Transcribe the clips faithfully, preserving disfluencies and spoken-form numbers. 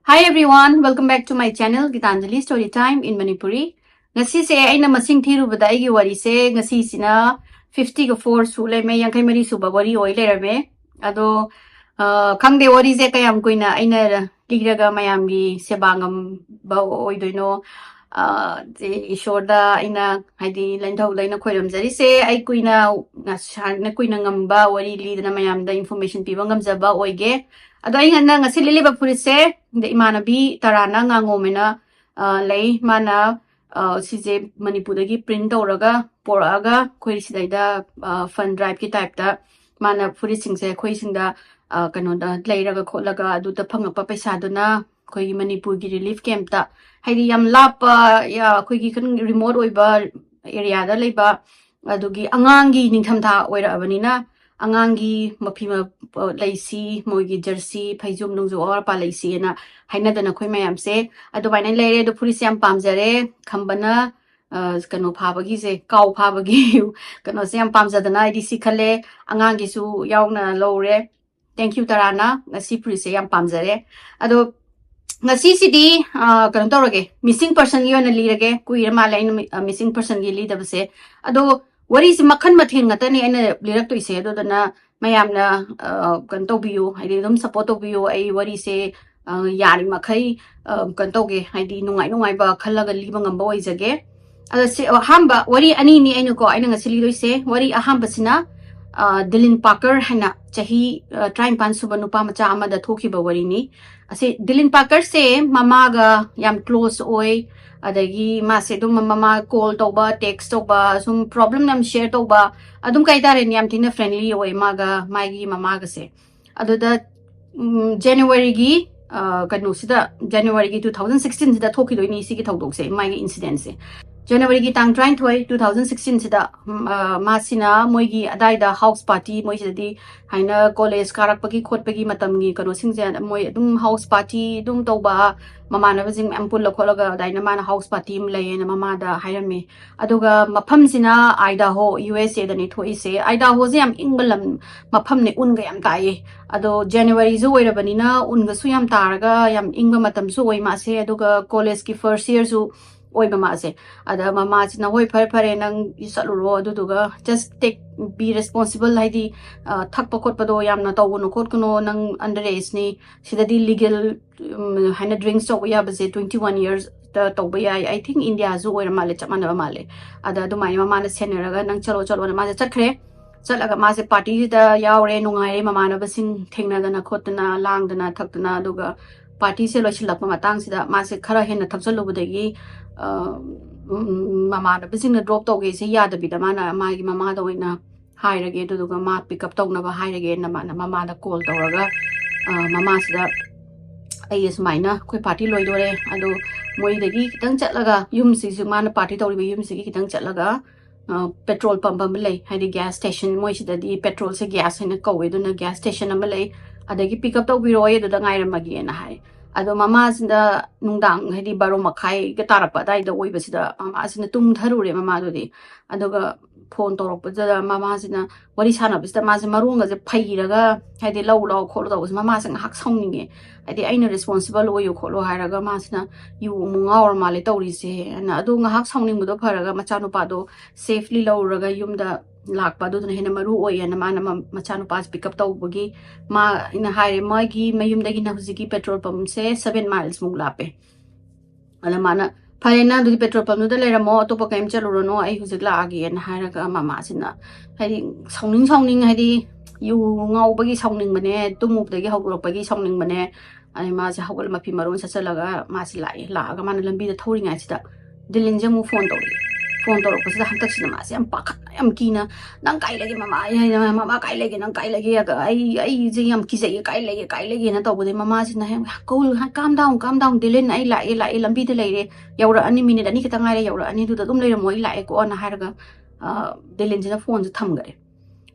Hi everyone, welcome back to my channel Gitanjali Story Time in Manipuri. ꯉꯁꯤꯁꯦ ꯑꯩꯅ ꯃꯁꯤꯡ ꯊꯤꯔꯨꯕꯗ ꯑꯩꯒꯤ ꯋꯥꯔꯤꯁꯦ ꯉꯁꯤꯁꯤꯅ fifty-four ꯁꯨ ꯂꯩꯔꯝꯃꯦ, ꯌꯥꯡꯈꯩ ꯃꯔꯤ ꯁꯨꯕ ꯋꯥꯔꯤ ꯑꯣꯏ ꯂꯩꯔꯝꯃꯦ꯫ ꯑꯗꯣ ꯑ, ꯈꯪꯗꯦ, ꯋꯥꯔꯤꯁꯦ ꯀꯌꯥꯝ ꯀꯨꯏꯅ ꯑꯩꯅ ꯂꯤꯔꯒ ꯃꯌꯥꯝꯒꯤ ꯁꯦꯕꯥ ꯉꯝꯕ ꯑꯣꯏꯗꯣꯏꯅꯣ꯫ ꯑ, ꯁꯦ ꯏꯁꯣꯔꯗ ꯑꯩꯅ, ꯍꯥꯏꯗꯤ, ꯂꯥꯏꯅꯤꯡꯊꯧꯗ ꯑꯩꯅ ꯈꯣꯏꯔꯝꯖꯔꯤꯁꯦ, ꯑꯩ ꯀꯨꯏꯅ, ꯁꯥꯡꯅ ꯀꯨꯏꯅ ꯉꯝꯕ ꯋꯥꯔꯤ ꯂꯤꯗꯅ ꯃꯌꯥꯝꯗ information ꯄꯤꯕ ꯉꯝꯖꯕ ꯑꯣꯏꯒꯦ꯫ ꯑꯗꯣ ꯑꯩꯅ ꯉꯁꯤ ꯂꯤꯠꯂꯤꯕ ꯐꯨꯔꯤꯠꯁꯦ, ꯑꯗ ꯏꯃꯥꯟꯅꯕꯤ ꯇꯔꯥꯅ ꯉꯥꯉꯣꯝ ꯍꯥꯏꯅ, ꯑ, ꯂꯩ꯫ ꯃꯥꯅ, ꯑ, ꯁꯤꯁꯦ ꯃꯅꯤꯄꯨꯔꯗꯒꯤ print ꯇꯧꯔꯒ ꯄꯣꯔꯛꯑꯒ ꯑꯩꯈꯣꯏ ꯁꯤꯗꯩꯗ, ꯑ, fund drive ꯀꯤ type ꯇ ꯃꯥꯅ ꯐꯨꯔꯤꯠꯁꯤꯡꯁꯦ ꯑꯩꯈꯣꯏꯁꯤꯡꯗ, ꯑ, ꯀꯩꯅꯣꯗ ꯂꯩꯔꯒ ꯈꯣꯠꯂꯒ ꯑꯗꯨꯗ ꯐꯪꯉꯛꯄ ꯄꯩꯁꯥꯗꯨꯅ ꯑꯩꯈꯣꯏꯒꯤ ꯃꯅꯤꯄꯨꯔꯒꯤ relief camp ꯇ, ꯍꯥꯏꯗꯤ ꯌꯥꯝ ꯂꯥꯞꯄ, ꯌꯥ, ꯑꯩꯈꯣꯏꯒꯤ ꯈꯤꯇꯪ remote ꯑꯣꯏꯕ area ꯗ ꯂꯩꯕ, ꯑꯗꯨꯒꯤ ꯑꯉꯥꯡꯒꯤ ꯅꯤꯡꯊꯝꯊꯥ ꯑꯣꯏꯔꯛꯑꯕꯅꯤꯅ ꯑꯉꯥꯡꯒꯤ ꯃꯐꯤ ꯃ-, ꯂꯩꯁꯤ, ꯃꯣꯏꯒꯤ jersey, ꯐꯩꯖꯣꯝ ꯅꯨꯡꯖꯣꯝ ꯑꯋꯥꯠ ꯑꯄꯥ ꯂꯩꯁꯤꯅ ꯍꯥꯏꯅꯗꯅ ꯑꯩꯈꯣꯏ ꯃꯌꯥꯝꯁꯦ ꯑꯗꯨꯃꯥꯏꯅ ꯂꯩꯔꯦ꯫ ꯑꯗꯣ ꯐꯨꯔꯤꯠꯁꯦ ꯌꯥꯝ ꯄꯥꯝꯖꯔꯦ꯫ ꯈꯝꯕꯅ, ꯑ, ꯀꯩꯅꯣ ꯐꯥꯕꯒꯤꯁꯦ, ꯀꯥꯎ ꯐꯥꯕꯒꯤ ꯀꯩꯅꯣꯁꯦ ꯌꯥꯝ ꯄꯥꯝꯖꯗꯅ ꯑꯩꯗꯤ ꯁꯤ ꯈꯜꯂꯦ꯫ ꯑꯉꯥꯡꯒꯤꯁꯨ ꯌꯥꯎꯅ ꯂꯧꯔꯦ꯫ Thank you, ꯇꯔꯥꯅ꯫ ꯉꯁꯤ ꯐꯨꯔꯤꯠꯁꯦ ꯌꯥꯝ ꯄꯥꯝꯖꯔꯦ꯫ ꯑꯗꯣ ꯉꯁꯤꯁꯤꯗꯤ, ꯑ, ꯀꯩꯅꯣ ꯇꯧꯔꯒꯦ, missing person ꯒꯤ ꯑꯣꯏꯅ ꯂꯤꯔꯒꯦ꯫ ꯀꯨꯏꯔ ꯃꯥꯜꯂꯦ ꯑꯩꯅ ꯃꯤ-, ꯑ, missing person ꯒꯤ ꯂꯤꯗꯕꯁꯦ꯫ ꯑꯗꯣ ꯋꯥꯔꯤꯁꯦ ꯃꯈꯜ ꯃꯊꯦꯜ ꯉꯥꯛꯇꯅꯦ ꯑꯩꯅ ꯂꯤꯔꯛꯇꯣꯏꯁꯦ꯫ ꯑꯗꯨꯗꯨꯅ ꯃꯌꯥꯝꯅ, ꯑ, ꯀꯩꯅꯣ ꯇꯧꯕꯤꯌꯨ, ꯍꯥꯏꯗꯤ ꯑꯗꯨꯝ support ꯇꯧꯕꯤꯌꯨ꯫ ꯑꯩ ꯋꯥꯔꯤꯁꯦ, ꯑ, ꯌꯥꯔꯤꯃꯈꯩ, ꯑ, ꯀꯩꯅꯣ ꯇꯧꯒꯦ, ꯍꯥꯏꯗꯤ ꯅꯨꯡꯉꯥꯏ ꯅꯨꯡꯉꯥꯏꯕ ꯈꯜꯂꯒ ꯂꯤꯕ ꯉꯝꯕ ꯑꯣꯏꯖꯒꯦ꯫ ꯑꯗ ꯁꯤ ꯑꯍꯥꯟꯕ ꯋꯥꯔꯤ ꯑꯅꯤꯅꯤ ꯑꯩꯅꯀꯣ, ꯑꯩꯅ ꯉꯁꯤ ꯂꯤꯗꯣꯏꯁꯦ꯫ ꯋꯥꯔꯤ ꯑꯍꯥꯟꯕꯁꯤꯅ, ꯑ, ꯗꯤꯂꯤꯟ ꯄꯥꯀꯔ ꯍꯥꯏꯅ ꯆꯍꯤ, ꯑ, ꯇꯔꯥꯅꯤꯄꯥꯟ ꯁꯨꯕ ꯅꯨꯄꯥ ꯃꯆꯥ ꯑꯃꯗ ꯊꯣꯛꯈꯤꯕ ꯋꯥꯔꯤꯅꯤ꯫ ꯑꯁꯤ ꯗꯤꯂꯤꯟ ꯄꯥꯀꯔꯁꯦ ꯃꯃꯥꯒ ꯌꯥꯝ close ꯑꯣꯏ, ꯑꯗꯒꯤ ꯃꯥꯁꯦ ꯑꯗꯨꯝ ꯃꯃꯥ call ꯇꯧꯕ, text ꯇꯧꯕ, ꯁꯨꯝ problem ꯌꯥꯝ share ꯇꯧꯕ, ꯑꯗꯨꯝ ꯀꯩ ꯍꯥꯏꯇꯥꯔꯦꯅꯦ, ꯌꯥꯝ ꯊꯤꯅ friendly ꯑꯣꯏ ꯃꯥꯒ ꯃꯥꯒꯤ ꯃꯃꯥꯒꯁꯦ꯫ ꯑꯗꯨꯗ, ꯎꯝ, January ꯒꯤ, ꯑ, ꯀꯩꯅꯣꯁꯤꯗ, January ꯒꯤ two thousand sixteen ꯁꯤꯗ ꯊꯣꯛꯈꯤꯗꯣꯏꯅꯤ ꯁꯤꯒꯤ ꯊꯧꯗꯣꯛꯁꯦ, ꯃꯥꯒꯤ incident ꯁꯦ꯫ ꯖꯅꯋꯥꯔꯤꯒꯤ ꯇꯥꯡ ꯇꯔꯥꯅꯤꯊꯣꯏ, two thousand sixteen ꯁꯤꯗ, ꯎꯝ, ꯑ, ꯃꯥꯁꯤꯅ ꯃꯣꯏꯒꯤ ꯑꯗꯥꯏꯗ house party, ꯃꯣꯏꯁꯤꯗꯗꯤ ꯍꯥꯏꯅ college ꯀꯥꯔꯛꯄꯒꯤ ꯈꯣꯠꯄꯒꯤ ꯃꯇꯝꯒꯤ ꯀꯩꯅꯣꯁꯤꯡꯁꯦ, ꯃꯣꯏ ꯑꯗꯨꯝ house party ꯑꯗꯨꯝ ꯇꯧꯕ, ꯃꯃꯥꯟꯅꯕꯁꯤꯡ ꯃꯌꯥꯝ ꯄꯨꯜꯂ ꯈꯣꯠꯂꯒ ꯑꯗꯥꯏꯅ ꯃꯥꯅ house party ꯑꯃ ꯂꯩꯌꯦꯅ ꯃꯃꯥꯗ ꯍꯥꯏꯔꯝꯃꯤ꯫ ꯑꯗꯨꯒ ꯃꯐꯝꯁꯤꯅ Idaho, U S A ꯗꯅꯤ ꯊꯣꯛꯏꯁꯦ꯫ Idaho ꯁꯦ ꯌꯥꯝ ꯏꯪꯕ ꯂꯝ, ꯃꯐꯝꯅꯦ, ꯎꯟꯒ ꯌꯥꯝ ꯇꯥꯏꯌꯦ꯫ ꯑꯗꯣ January ꯁꯨ ꯑꯣꯏꯔꯕꯅꯤꯅ ꯎꯟꯒꯁꯨ ꯌꯥꯝ ꯇꯥꯔꯒ ꯌꯥꯝ ꯏꯪꯕ ꯃꯇꯝꯁꯨ ꯑꯣꯏ ꯃꯥꯁꯦ꯫ ꯑꯗꯨꯒ college ꯀꯤ first year ꯁꯨ ꯑꯣꯏꯕ ꯃꯥꯁꯦ꯫ ꯑꯗ ꯃꯃꯥꯁꯤꯅ, "ꯍꯣꯏ, ꯐꯔꯦ, ꯐꯔꯦ, ꯅꯪ ꯆꯠꯂꯨꯔꯣ, ꯑꯗꯨꯗꯨꯒ just take, be responsible, ꯍꯥꯏꯗꯤ, ꯑ, ꯊꯛꯄ ꯈꯣꯠꯄꯗꯣ ꯌꯥꯝꯅ ꯇꯧꯒꯅꯨ ꯈꯣꯠꯀꯅꯨ, ꯅꯪ under age ꯅꯤ, ꯁꯤꯗꯗꯤ legal, ꯎꯝ, ꯍꯥꯏꯅ drinks ꯇꯧꯕ ꯌꯥꯕꯁꯦ twenty one years ꯇ ꯇꯧꯕ ꯌꯥꯏ꯫ I think India ꯁꯨ ꯑꯣꯏꯔ ꯃꯥꯜꯂꯦ, ꯆꯞ ꯃꯥꯟꯅꯕ ꯃꯥꯜꯂꯦ꯫ ꯑꯗ ꯑꯗꯨꯃꯥꯏꯅ ꯃꯃꯥꯅ ꯁꯦꯟꯅꯔꯒ ꯅꯪ ꯆꯠꯂꯣ, ꯆꯠꯂꯣꯅ ꯃꯥꯁꯦ ꯆꯠꯈ꯭ꯔꯦ꯫ ꯆꯠꯂꯒ ꯃꯥꯁꯦ party ꯁꯤꯗ ꯌꯥꯎꯔꯦ, ꯅꯨꯡꯉꯥꯏꯔꯦ, ꯃꯃꯥꯟꯅꯕꯁꯤꯡ ꯊꯦꯡꯅꯗꯅ ꯈꯣꯠꯇꯅ, ꯂꯥꯡꯗꯅ ꯊꯛꯇꯅ꯫ ꯑꯗꯨꯒ party ꯁꯦ ꯂꯣꯏꯁꯤꯜꯂꯛꯄ ꯃꯇꯥꯡꯁꯤꯗ ꯃꯥꯁꯦ ꯈꯔ ꯍꯦꯟꯅ ꯊꯛꯆꯜꯂꯨꯕꯗꯒꯤ, ꯑ, ꯎꯝ, ꯃꯃꯥꯟꯅꯕꯁꯤꯡꯅ drop ꯇꯧꯒꯦꯁꯦ ꯌꯥꯗꯕꯤꯗ ꯃꯥꯅ ꯃꯥꯒꯤ ꯃꯃꯥꯗ ꯑꯣꯏꯅ ꯍꯥꯏꯔꯒꯦ, ꯑꯗꯨꯗꯨꯒ ꯃꯥ pick up ꯇꯧꯅꯕ ꯍꯥꯏꯔꯒꯦꯅ ꯃꯥꯅ ꯃꯃꯥꯗ call ꯇꯧꯔꯒ, ꯑ, ꯃꯃꯥꯁꯤꯗ, "ꯑꯩ ꯑꯁꯨꯃꯥꯏꯅ, ꯑꯩꯈꯣꯏ party ꯂꯣꯏꯗꯣꯔꯦ, ꯑꯗꯣ ꯃꯣꯏꯗꯒꯤ ꯈꯤꯇꯪ ꯆꯠꯂꯒ, ꯌꯨꯝꯁꯤꯁꯨ, ꯃꯥꯅ party ꯇꯧꯔꯤꯕ ꯌꯨꯝꯁꯤꯒꯤ ꯈꯤꯇꯪ ꯆꯠꯂꯒ, ꯑ, petrol pump ꯑꯃ ꯂꯩ, ꯍꯥꯏꯗꯤ gas station, ꯃꯣꯏꯁꯤꯗꯗꯤ petrol ꯁꯦ gas ꯍꯥꯏꯅ ꯀꯧꯋꯦ, ꯑꯗꯨꯅ gas station ꯑꯃ ꯂꯩ, ꯑꯗꯒꯤ pick up ꯇꯧꯕꯤꯔꯛꯑꯣ, ꯑꯩ ꯑꯗꯨꯗ ꯉꯥꯏꯔꯝꯃꯒꯦꯅ" ꯍꯥꯏ꯫ ꯑꯗꯣ ꯃꯃꯥꯁꯤꯅ ꯅꯨꯡꯗꯥꯡ, ꯍꯥꯏꯗꯤ ꯕꯥꯔꯣ ꯃꯈꯥꯏꯒ ꯇꯥꯔꯛꯄ ꯑꯗꯥꯏꯗ ꯑꯣꯏꯕꯁꯤꯗ, ꯃꯃꯥꯁꯤꯅ ꯇꯨꯝꯊꯔꯨꯔꯦ ꯃꯃꯥꯗꯨꯗꯤ꯫ ꯑꯗꯨꯒ phone ꯇꯧꯔꯛꯄꯗꯨꯗ ꯃꯃꯥꯁꯤꯅ ꯋꯥꯔꯤ ꯁꯥꯟꯅꯕꯁꯤꯗ ꯃꯥꯁꯦ ꯃꯔꯣꯟꯒꯁꯦ ꯐꯩꯔꯒ, ꯍꯥꯏꯗꯤ, "ꯂꯧ ꯂꯥꯎ ꯈꯣꯠꯂꯨ" ꯇꯧꯕꯁꯦ ꯃꯃꯥꯁꯦ ꯉꯥꯏꯍꯥꯛ ꯁꯥꯎꯅꯤꯡꯉꯦ꯫ ꯍꯥꯏꯗꯤ, "ꯑꯩꯅ responsible ꯑꯣꯏꯌꯨ ꯈꯣꯠꯂꯨ" ꯍꯥꯏꯔꯒ ꯃꯥꯁꯤꯅ ꯌꯨ ꯑꯃꯨꯛ ꯉꯥꯎꯔ ꯃꯥꯜꯂꯦ ꯇꯧꯔꯤꯁꯦ꯫ ꯑꯗꯣ ꯉꯥꯏꯍꯥꯛ ꯁꯥꯎꯅꯤꯡꯕꯗꯣ ꯐꯔꯒ ꯃꯆꯥꯅꯨꯄꯥꯗꯣ safely ꯂꯧꯔꯒ ꯌꯨꯝꯗ ꯂꯥꯛꯄ, ꯑꯗꯨꯗꯨꯅ ꯍꯦꯟꯅ ꯃꯔꯨ ꯑꯣꯏꯌꯦꯅ ꯃꯥꯅ ꯃ-, ꯃꯆꯥꯅꯨꯄꯥꯁꯦ pick up ꯇꯧꯕꯒꯤ, ꯃꯥ, ꯑꯩꯅ ꯍꯥꯏꯔꯦ, ꯃꯣꯏꯒꯤ ꯃꯌꯨꯝꯗꯒꯤꯅ ꯍꯧꯖꯤꯛꯀꯤ petrol pump ꯁꯦ seven miles ꯃꯨꯛ ꯂꯥꯞꯄꯦ꯫ ꯑꯗ ꯃꯥꯅ, "ꯐꯔꯦ, ꯅꯪ ꯑꯗꯨꯗꯤ petrol pump ꯗꯨꯗ ꯂꯩꯔꯝꯃꯣ, ꯑꯇꯣꯞꯄ ꯀꯩꯝ ꯆꯠꯂꯨꯔꯅꯣ, ꯑꯩ ꯍꯧꯖꯤꯛ ꯂꯥꯛꯑꯒꯦꯅ" ꯍꯥꯏꯔꯒ ꯃꯃꯥꯁꯤꯅ, ꯍꯥꯏꯗꯤ, ꯁꯥꯎꯅꯤꯡ ꯁꯥꯎꯅꯤꯡ, ꯍꯥꯏꯗꯤ, ꯌꯨ ꯉꯥꯎꯕꯒꯤ ꯁꯥꯎꯅꯤꯡꯕꯅꯦ, ꯇꯨꯝꯃꯨꯕꯗꯒꯤ ꯍꯧꯒꯠꯂꯛꯄꯒꯤ ꯁꯥꯎꯅꯤꯡꯕꯅꯦ, ꯑꯗꯩ ꯃꯥꯁꯦ ꯍꯧꯒꯠꯂ ꯃꯐꯤ ꯃꯔꯣꯟ ꯁꯦꯠꯆꯜꯂꯒ ꯃꯥꯁꯦ ꯂꯥꯛꯑꯦ꯫ ꯂꯥꯛꯑꯒ ꯃꯥꯅ ꯂꯝꯕꯤꯗ ꯊꯧꯔꯤꯉꯩꯁꯤꯗ ꯗꯤꯂꯤꯟꯁꯦ ꯑꯃꯨꯛ phone ꯇꯧꯔꯛꯑꯦ꯫ ꯐꯣꯟ ꯇꯧꯔꯛꯄꯁꯤꯗ ꯍꯟꯗꯛꯁꯤꯅ ꯃꯥꯁꯦ ꯌꯥꯝ ꯄꯥꯈꯠꯅ ꯌꯥꯝ ꯀꯤꯅ, "ꯅꯪ ꯀꯥꯏ ꯂꯩꯒꯦ ꯃꯃꯥ? ꯑꯩ ꯍꯥꯏꯅ, 'ꯃꯃꯥ ꯀꯥꯏ ꯂꯩꯒꯦ? ꯅꯪ ꯀꯥꯏ ꯂꯩꯒꯦ? ꯑꯩ, ꯑꯩꯁꯦ ꯌꯥꯝ ꯀꯤꯖꯩꯌꯦ, ꯀꯥꯏ ꯂꯩꯒꯦ, ꯀꯥꯏ ꯂꯩꯒꯦꯅ?' ꯇꯧꯕꯗꯩ ꯃꯃꯥꯁꯤꯅ ꯍꯦꯛ, "Cool, calm down, calm down, ꯗꯤꯂꯤꯟ, ꯑꯩ ꯂꯥꯛꯑꯦ, ꯂꯥꯛꯑꯦ, ꯂꯝꯕꯤꯗ ꯂꯩꯔꯦ, ꯌꯧꯔꯛꯑꯅꯤ, ꯃꯤꯅꯤꯠ ꯑꯅꯤ ꯈꯛꯇ ꯉꯥꯏꯔꯦ, ꯌꯧꯔꯛꯑꯅꯤ, ꯑꯗꯨꯗ ꯑꯗꯨꯝ ꯂꯩꯔꯝꯃꯣ, ꯑꯩ ꯂꯥꯛꯑꯦꯀꯣꯅ" ꯍꯥꯏꯔꯒ, ꯑ, ꯗꯤꯂꯤꯟꯁꯤꯅ ꯐꯣꯟꯁꯦ ꯊꯝꯈꯔꯦ꯫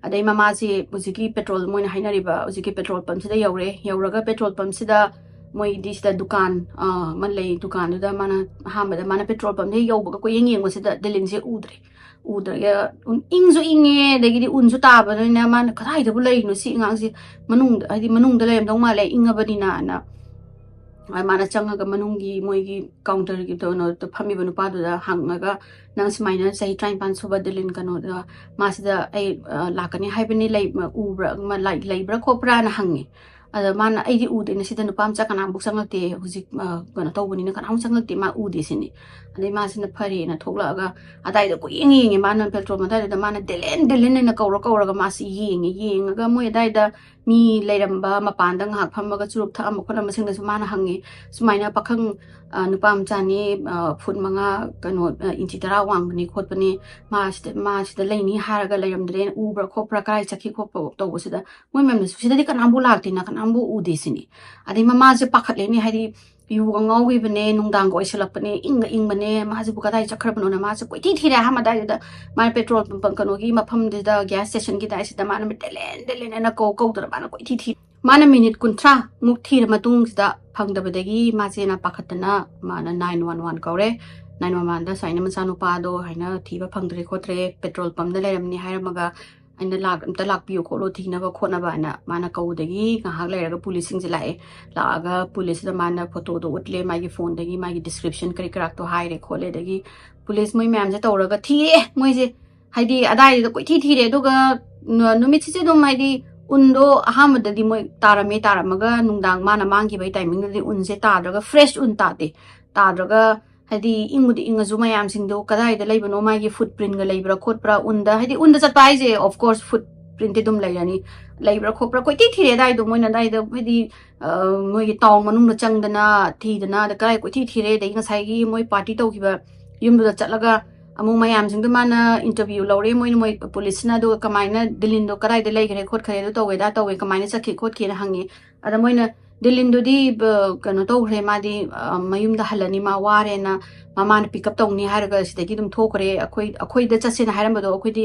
ꯑꯗꯩ ꯃꯃꯥꯁꯦ ꯍꯧꯖꯤꯛꯀꯤ ꯄꯦꯇ꯭ꯔꯣꯜ, ꯃꯣꯏꯅ ꯍꯥꯏꯅꯔꯤꯕ ꯍꯧꯖꯤꯛꯀꯤ ꯄꯦꯇ꯭ꯔꯣꯜ ꯄꯝꯁꯤꯗ ꯌꯧꯔꯦ꯫ ꯌꯧꯔꯒ ꯄꯦꯇ꯭ꯔꯣꯜ ꯄꯝꯁꯤꯗ ꯃꯣꯏꯒꯤꯗꯤ ꯁꯤꯗ ꯗꯨꯀꯥꯟ, ꯑ, ꯑꯃ ꯂꯩ꯫ ꯗꯨꯀꯥꯟꯗꯨꯗ ꯃꯥꯅ ꯑꯍꯥꯟꯕꯗ ꯃꯥꯅ ꯄꯦꯇ꯭ꯔꯣꯜ ꯄꯝꯗ ꯍꯦꯛ ꯌꯧꯕꯒ ꯀꯣꯏꯌꯦꯡ ꯌꯦꯡꯕꯁꯤꯗ ꯗꯤꯂꯤꯟꯁꯦ ꯎꯗ꯭ꯔꯦ꯫ ꯎꯗ꯭ꯔꯒ ꯎꯟ-, ꯏꯪꯁꯨ ꯏꯪꯉꯦ, ꯑꯗꯒꯤꯗꯤ ꯎꯟꯁꯨ ꯇꯥꯕꯅꯤꯅ ꯃꯥꯅ, "ꯀꯗꯥꯏꯗꯕꯨ ꯂꯩꯔꯤꯅꯣ ꯁꯤ ꯑꯉꯥꯡꯁꯤ? ꯃꯅꯨꯡꯗ, ꯍꯥꯏꯗꯤ ꯃꯅꯨꯡꯗ ꯂꯩꯔꯝꯗꯧ ꯃꯥꯜꯂꯦ, ꯏꯪꯉꯕꯅꯤꯅ"ꯅ꯫ ꯑꯗꯨꯃꯥꯏꯅ ꯃꯥꯅ ꯆꯪꯉꯒ ꯃꯅꯨꯡꯒꯤ ꯃꯣꯏꯒꯤ ꯀꯥꯎꯟꯇꯔꯒꯤ ꯀꯩꯅꯣꯗ ꯐꯝꯃꯤꯕ ꯅꯨꯄꯥꯗꯨꯗ ꯍꯪꯉꯒ, "ꯅꯪ ꯁꯨꯃꯥꯏꯅ ꯆꯍꯤ ꯇꯔꯥꯅꯤꯄꯥꯟ ꯁꯨꯕ ꯗꯤꯂꯤꯟ ꯀꯩꯅꯣꯗ, ꯃꯥꯁꯤꯗ ꯑꯩ, ꯑ, ꯂꯥꯛꯀꯅꯤ ꯍꯥꯏꯕꯅꯤ, ꯂꯩ-, ꯎꯕ꯭ꯔꯥ, ꯃ-, ꯂꯥꯏ-, ꯂꯩꯕ꯭ꯔꯥ ꯈꯣꯠꯄ꯭ꯔꯥꯅ?" ꯍꯪꯉꯦ꯫ ꯑꯗ ꯃꯥꯅ, "ꯑꯩꯗꯤ ꯎꯗꯦꯅꯦ, ꯁꯤꯗ ꯅꯨꯄꯥ ꯃꯆꯥ ꯀꯅꯥꯝꯐꯥꯎ ꯆꯪꯉꯛꯇꯦ, ꯍꯧꯖꯤꯛ, ꯑ, ꯀꯩꯅꯣ ꯇꯧꯕꯅꯤꯅ ꯀꯅꯥꯝ ꯆꯪꯉꯛꯇꯦ, ꯃꯥ ꯎꯗꯦ" ꯁꯤꯅꯤ꯫ ꯑꯗꯩ ꯃꯥꯁꯤꯅ ꯐꯔꯦꯅ ꯊꯣꯛꯂꯛꯑꯒ ꯑꯗꯥꯏꯗ ꯀꯣꯏꯌꯦꯡ ꯌꯦꯡꯉꯦ꯫ ꯃꯥꯅ ꯄꯦꯇ꯭ꯔꯣꯜ ꯄꯝ ꯑꯗꯥꯏꯗꯨꯗ ꯃꯥꯅ "ꯗꯤꯂꯤꯟ, ꯗꯤꯂꯤꯟ" ꯍꯥꯏꯅ ꯀꯧꯔ ꯀꯧꯔꯒ ꯃꯥꯁꯤ ꯌꯦꯡꯉꯦ꯫ ꯌꯦꯡꯉꯒ ꯃꯣꯏ ꯑꯗꯥꯏꯗ ꯃꯤ ꯂꯩꯔꯝꯕ, ꯃꯄꯥꯟꯗ ꯉꯥꯏꯍꯥꯛ ꯐꯝꯃꯒ ꯆꯨꯔꯨꯞ ꯊꯛꯑꯝꯕ ꯈꯣꯠꯂꯝꯕꯁꯤꯡꯗꯁꯨ ꯃꯥꯅ ꯍꯪꯉꯦ, ꯁꯨꯃꯥꯏꯅ ꯄꯥꯈꯪ, ꯑ, ꯅꯨꯄꯥ ꯃꯆꯥꯅꯤ, ꯑ, ꯐꯨꯠ ꯃꯉꯥ, ꯀꯩꯅꯣ, ꯑ, ꯏꯟꯆꯤ ꯇꯔꯥ ꯋꯥꯡꯕꯅꯤ ꯈꯣꯠꯄꯅꯤ, ꯃꯥ ꯁꯤꯗ, ꯃꯥ ꯁꯤꯗ ꯂꯩꯅꯤ ꯍꯥꯏꯔꯒ ꯂꯩꯔꯝꯗ꯭ꯔꯦ, ꯎꯕ꯭ꯔꯥ ꯈꯣꯠꯄ꯭ꯔꯥ, ꯀꯗꯥꯏ ꯆꯠꯈꯤ ꯈꯣꯠꯄ ꯇꯧꯕꯁꯤꯗ ꯃꯣꯏ ꯃꯌꯥꯝꯅꯁꯨ, "ꯁꯤꯗꯗꯤ ꯀꯅꯥꯝꯕꯨ ꯂꯥꯛꯇꯦꯅ, ꯀꯅꯥꯝꯕꯨ ꯎꯗꯦ" ꯁꯤꯅꯤ꯫ ꯑꯗꯩ ꯃꯃꯥꯁꯦ ꯄꯥꯈꯠꯂꯦꯅꯦ, ꯍꯥꯏꯗꯤ ꯌꯨꯒ ꯉꯥꯎꯈꯤꯕꯅꯦ, ꯅꯨꯡꯗꯥꯡꯒ ꯑꯣꯏꯁꯜꯂꯛꯄꯅꯦ, ꯏꯪꯒ ꯏꯪꯕꯅꯦ, ꯃꯥꯁꯤꯕꯨ ꯀꯗꯥꯏ ꯆꯠꯈ꯭ꯔꯕꯅꯣꯅ ꯃꯥꯁꯦ ꯀꯣꯏꯊꯤ ꯊꯤꯔꯦ꯫ ꯑꯍꯥꯟꯕ ꯑꯗꯥꯏꯗꯨꯗ ꯃꯥꯅ ꯄꯦꯇ꯭ꯔꯣꯜ ꯄꯝ, ꯀꯩꯅꯣꯒꯤ ꯃꯐꯝꯗꯨꯗ, ꯒ꯭ꯌꯥꯁ ꯁ꯭ꯇꯦꯁꯟꯒꯤ ꯑꯗꯥꯏꯁꯤꯗ ꯃꯥꯅ "ꯗꯤꯂꯤꯟ, ꯗꯤꯂꯤꯟ" ꯍꯥꯏꯅ ꯀꯧ ꯀꯧꯗꯅ ꯃꯥꯅ ꯀꯣꯏꯊꯤ ꯊꯤ꯫ ꯃꯥꯅ ꯃꯤꯅꯤꯠ ꯀꯨꯟꯊ꯭ꯔꯥ ꯃꯨꯛ ꯊꯤꯔ ꯃꯇꯨꯡꯁꯤꯗ ꯐꯪꯗꯕꯗꯒꯤ ꯃꯥꯁꯦꯅ ꯄꯥꯈꯠꯇꯅ ꯃꯥꯅ nine one one ꯀꯧꯔꯦ꯫ Nine one one ꯗ ꯁꯨꯃꯥꯏꯅ ꯃꯆꯥꯅꯨꯄꯥꯗꯣ ꯍꯥꯏꯅ ꯊꯤꯕ ꯐꯪꯗ꯭ꯔꯦ ꯈꯣꯠꯇ꯭ꯔꯦ, ꯄꯦꯇ꯭ꯔꯣꯜ ꯄꯝꯗ ꯂꯩꯔꯝꯅꯤ ꯍꯥꯏꯔꯝꯃꯒ ꯑꯩꯅ ꯂꯥꯛ-, "ꯑꯝꯇ ꯂꯥꯛꯄꯤꯌꯨ ꯈꯣꯠꯂꯨ, ꯊꯤꯅꯕ ꯈꯣꯠꯅꯕ" ꯍꯥꯏꯅ ꯃꯥꯅ ꯀꯧꯕꯗꯒꯤ ꯉꯥꯏꯍꯥꯛ ꯂꯩꯔꯒ ꯄꯨꯂꯤꯁꯁꯤꯡꯁꯦ ꯂꯥꯛꯑꯦ꯫ ꯂꯥꯛꯑꯒ ꯄꯨꯂꯤꯁꯁꯤꯗ ꯃꯥꯅ ꯐꯣꯇꯣꯗꯣ ꯎꯠꯂꯦ, ꯃꯥꯒꯤ ꯐꯣꯟꯗꯒꯤ ꯃꯥꯒꯤ ꯗꯤꯁꯀ꯭ꯔꯤꯞꯁꯟ ꯀꯔꯤ ꯀꯔꯥꯛꯇꯣ ꯍꯥꯏꯔꯦ ꯈꯣꯠꯂꯦ꯫ ꯑꯗꯒꯤ ꯄꯨꯂꯤꯁ ꯃꯣꯏ ꯃꯌꯥꯝꯁꯦ ꯇꯧꯔꯒ ꯊꯤꯔꯦ ꯃꯣꯏꯁꯦ, ꯍꯥꯏꯗꯤ ꯑꯗꯥꯏꯗꯨꯗ ꯀꯣꯏꯊꯤ ꯊꯤꯔꯦ꯫ ꯑꯗꯨꯒ ꯅꯨ-, ꯅꯨꯃꯤꯠꯁꯤꯁꯨ ꯑꯗꯨꯝ, ꯍꯥꯏꯗꯤ ꯎꯟꯗꯣ ꯑꯍꯥꯟꯕꯗꯗꯤ ꯃꯣꯏ ꯇꯥꯔꯝꯃꯦ, ꯇꯥꯔꯝꯃꯒ ꯅꯨꯡꯗꯥꯡ ꯃꯥꯅ ꯃꯥꯡꯈꯤꯕꯒꯤ ꯇꯥꯏꯃꯤꯡꯗꯨꯗꯗꯤ ꯎꯟꯁꯦ ꯇꯥꯗ꯭ꯔꯒ, ꯐ꯭ꯔꯦꯁ ꯎꯟ ꯇꯥꯗꯦ, ꯇꯥꯗ꯭ꯔꯒ ꯍꯥꯏꯗꯤ ꯏꯪꯕꯨꯗꯤ ꯏꯪꯉꯁꯨ ꯃꯌꯥꯝꯁꯤꯡꯗꯣ ꯀꯗꯥꯏꯗ ꯂꯩꯕꯅꯣ, ꯃꯥꯒꯤ ꯐꯨꯠ ꯄ꯭ꯔꯤꯟꯒ ꯂꯩꯕ꯭ꯔꯥ ꯈꯣꯠꯄ꯭ꯔꯥ ꯎꯟꯗ, ꯍꯥꯏꯗꯤ ꯎꯟꯗ ꯆꯠꯄ ꯍꯥꯏꯁꯦ of course ꯐꯨꯠ ꯄ꯭ꯔꯤꯟꯇꯤ ꯑꯗꯨꯝ ꯂꯩꯔꯅꯤ, ꯂꯩꯕ꯭ꯔꯥ ꯈꯣꯠꯄ꯭ꯔꯥ ꯀꯣꯏꯊꯤ ꯊꯤꯔꯦ꯫ ꯑꯗꯥꯏꯗꯣ ꯃꯣꯏꯅ ꯑꯗꯥꯏꯗ ꯍꯥꯏꯗꯤ, ꯑ, ꯃꯣꯏꯒꯤ ꯇꯥꯎꯟ ꯃꯅꯨꯡꯗ ꯆꯪꯗꯅ ꯊꯤꯗꯅ, ꯑꯗ ꯀꯗꯥꯏ ꯀꯣꯏꯊꯤ ꯊꯤꯔꯦ꯫ ꯑꯗꯒꯤ ꯉꯁꯥꯏꯒꯤ ꯃꯣꯏ ꯄꯥꯔꯇꯤ ꯇꯧꯈꯤꯕ ꯌꯨꯝꯗꯨꯗ ꯆꯠꯂꯒ ꯑꯃꯨꯛ ꯃꯌꯥꯝꯁꯤꯡꯗꯣ ꯃꯥꯅ interview ꯂꯧꯔꯦ, ꯃꯣꯏꯅ, ꯃꯣꯏ ꯄꯨꯂꯤꯁꯅ, ꯑꯗꯨꯒ ꯀꯃꯥꯏꯅ ꯗꯤꯂꯤꯟꯗꯣ ꯀꯗꯥꯏꯗ ꯂꯩꯈ꯭ꯔꯦ ꯈꯣꯠꯈ꯭ꯔꯦ, ꯑꯗꯨ ꯇꯧꯋꯦ, ꯑꯗꯥ ꯇꯧꯋꯦ, ꯀꯃꯥꯏꯅ ꯆꯠꯈꯤ ꯈꯣꯠꯈꯤꯅ ꯍꯪꯉꯤ꯫ ꯑꯗ ꯃꯣꯏꯅ ꯗꯤꯂꯤꯟꯗꯨꯗꯤ, ꯕ-, ꯀꯩꯅꯣ ꯇꯧꯈ꯭ꯔꯦ, ꯃꯥꯗꯤ, ꯑ, ꯃꯌꯨꯝꯗ ꯍꯜꯂꯅꯤ, ꯃꯥ ꯋꯥꯔꯦꯅ ꯃꯃꯥꯅ pick up ꯇꯧꯅꯤ ꯍꯥꯏꯔꯒ ꯁꯤꯗꯒꯤ ꯑꯗꯨꯝ ꯊꯣꯛꯈ꯭ꯔꯦ, ꯑꯩꯈꯣꯏ, ꯑꯩꯈꯣꯏꯗ ꯆꯠꯁꯦꯅ ꯍꯥꯏꯔꯝꯕꯗꯣ ꯑꯩꯈꯣꯏꯗꯤ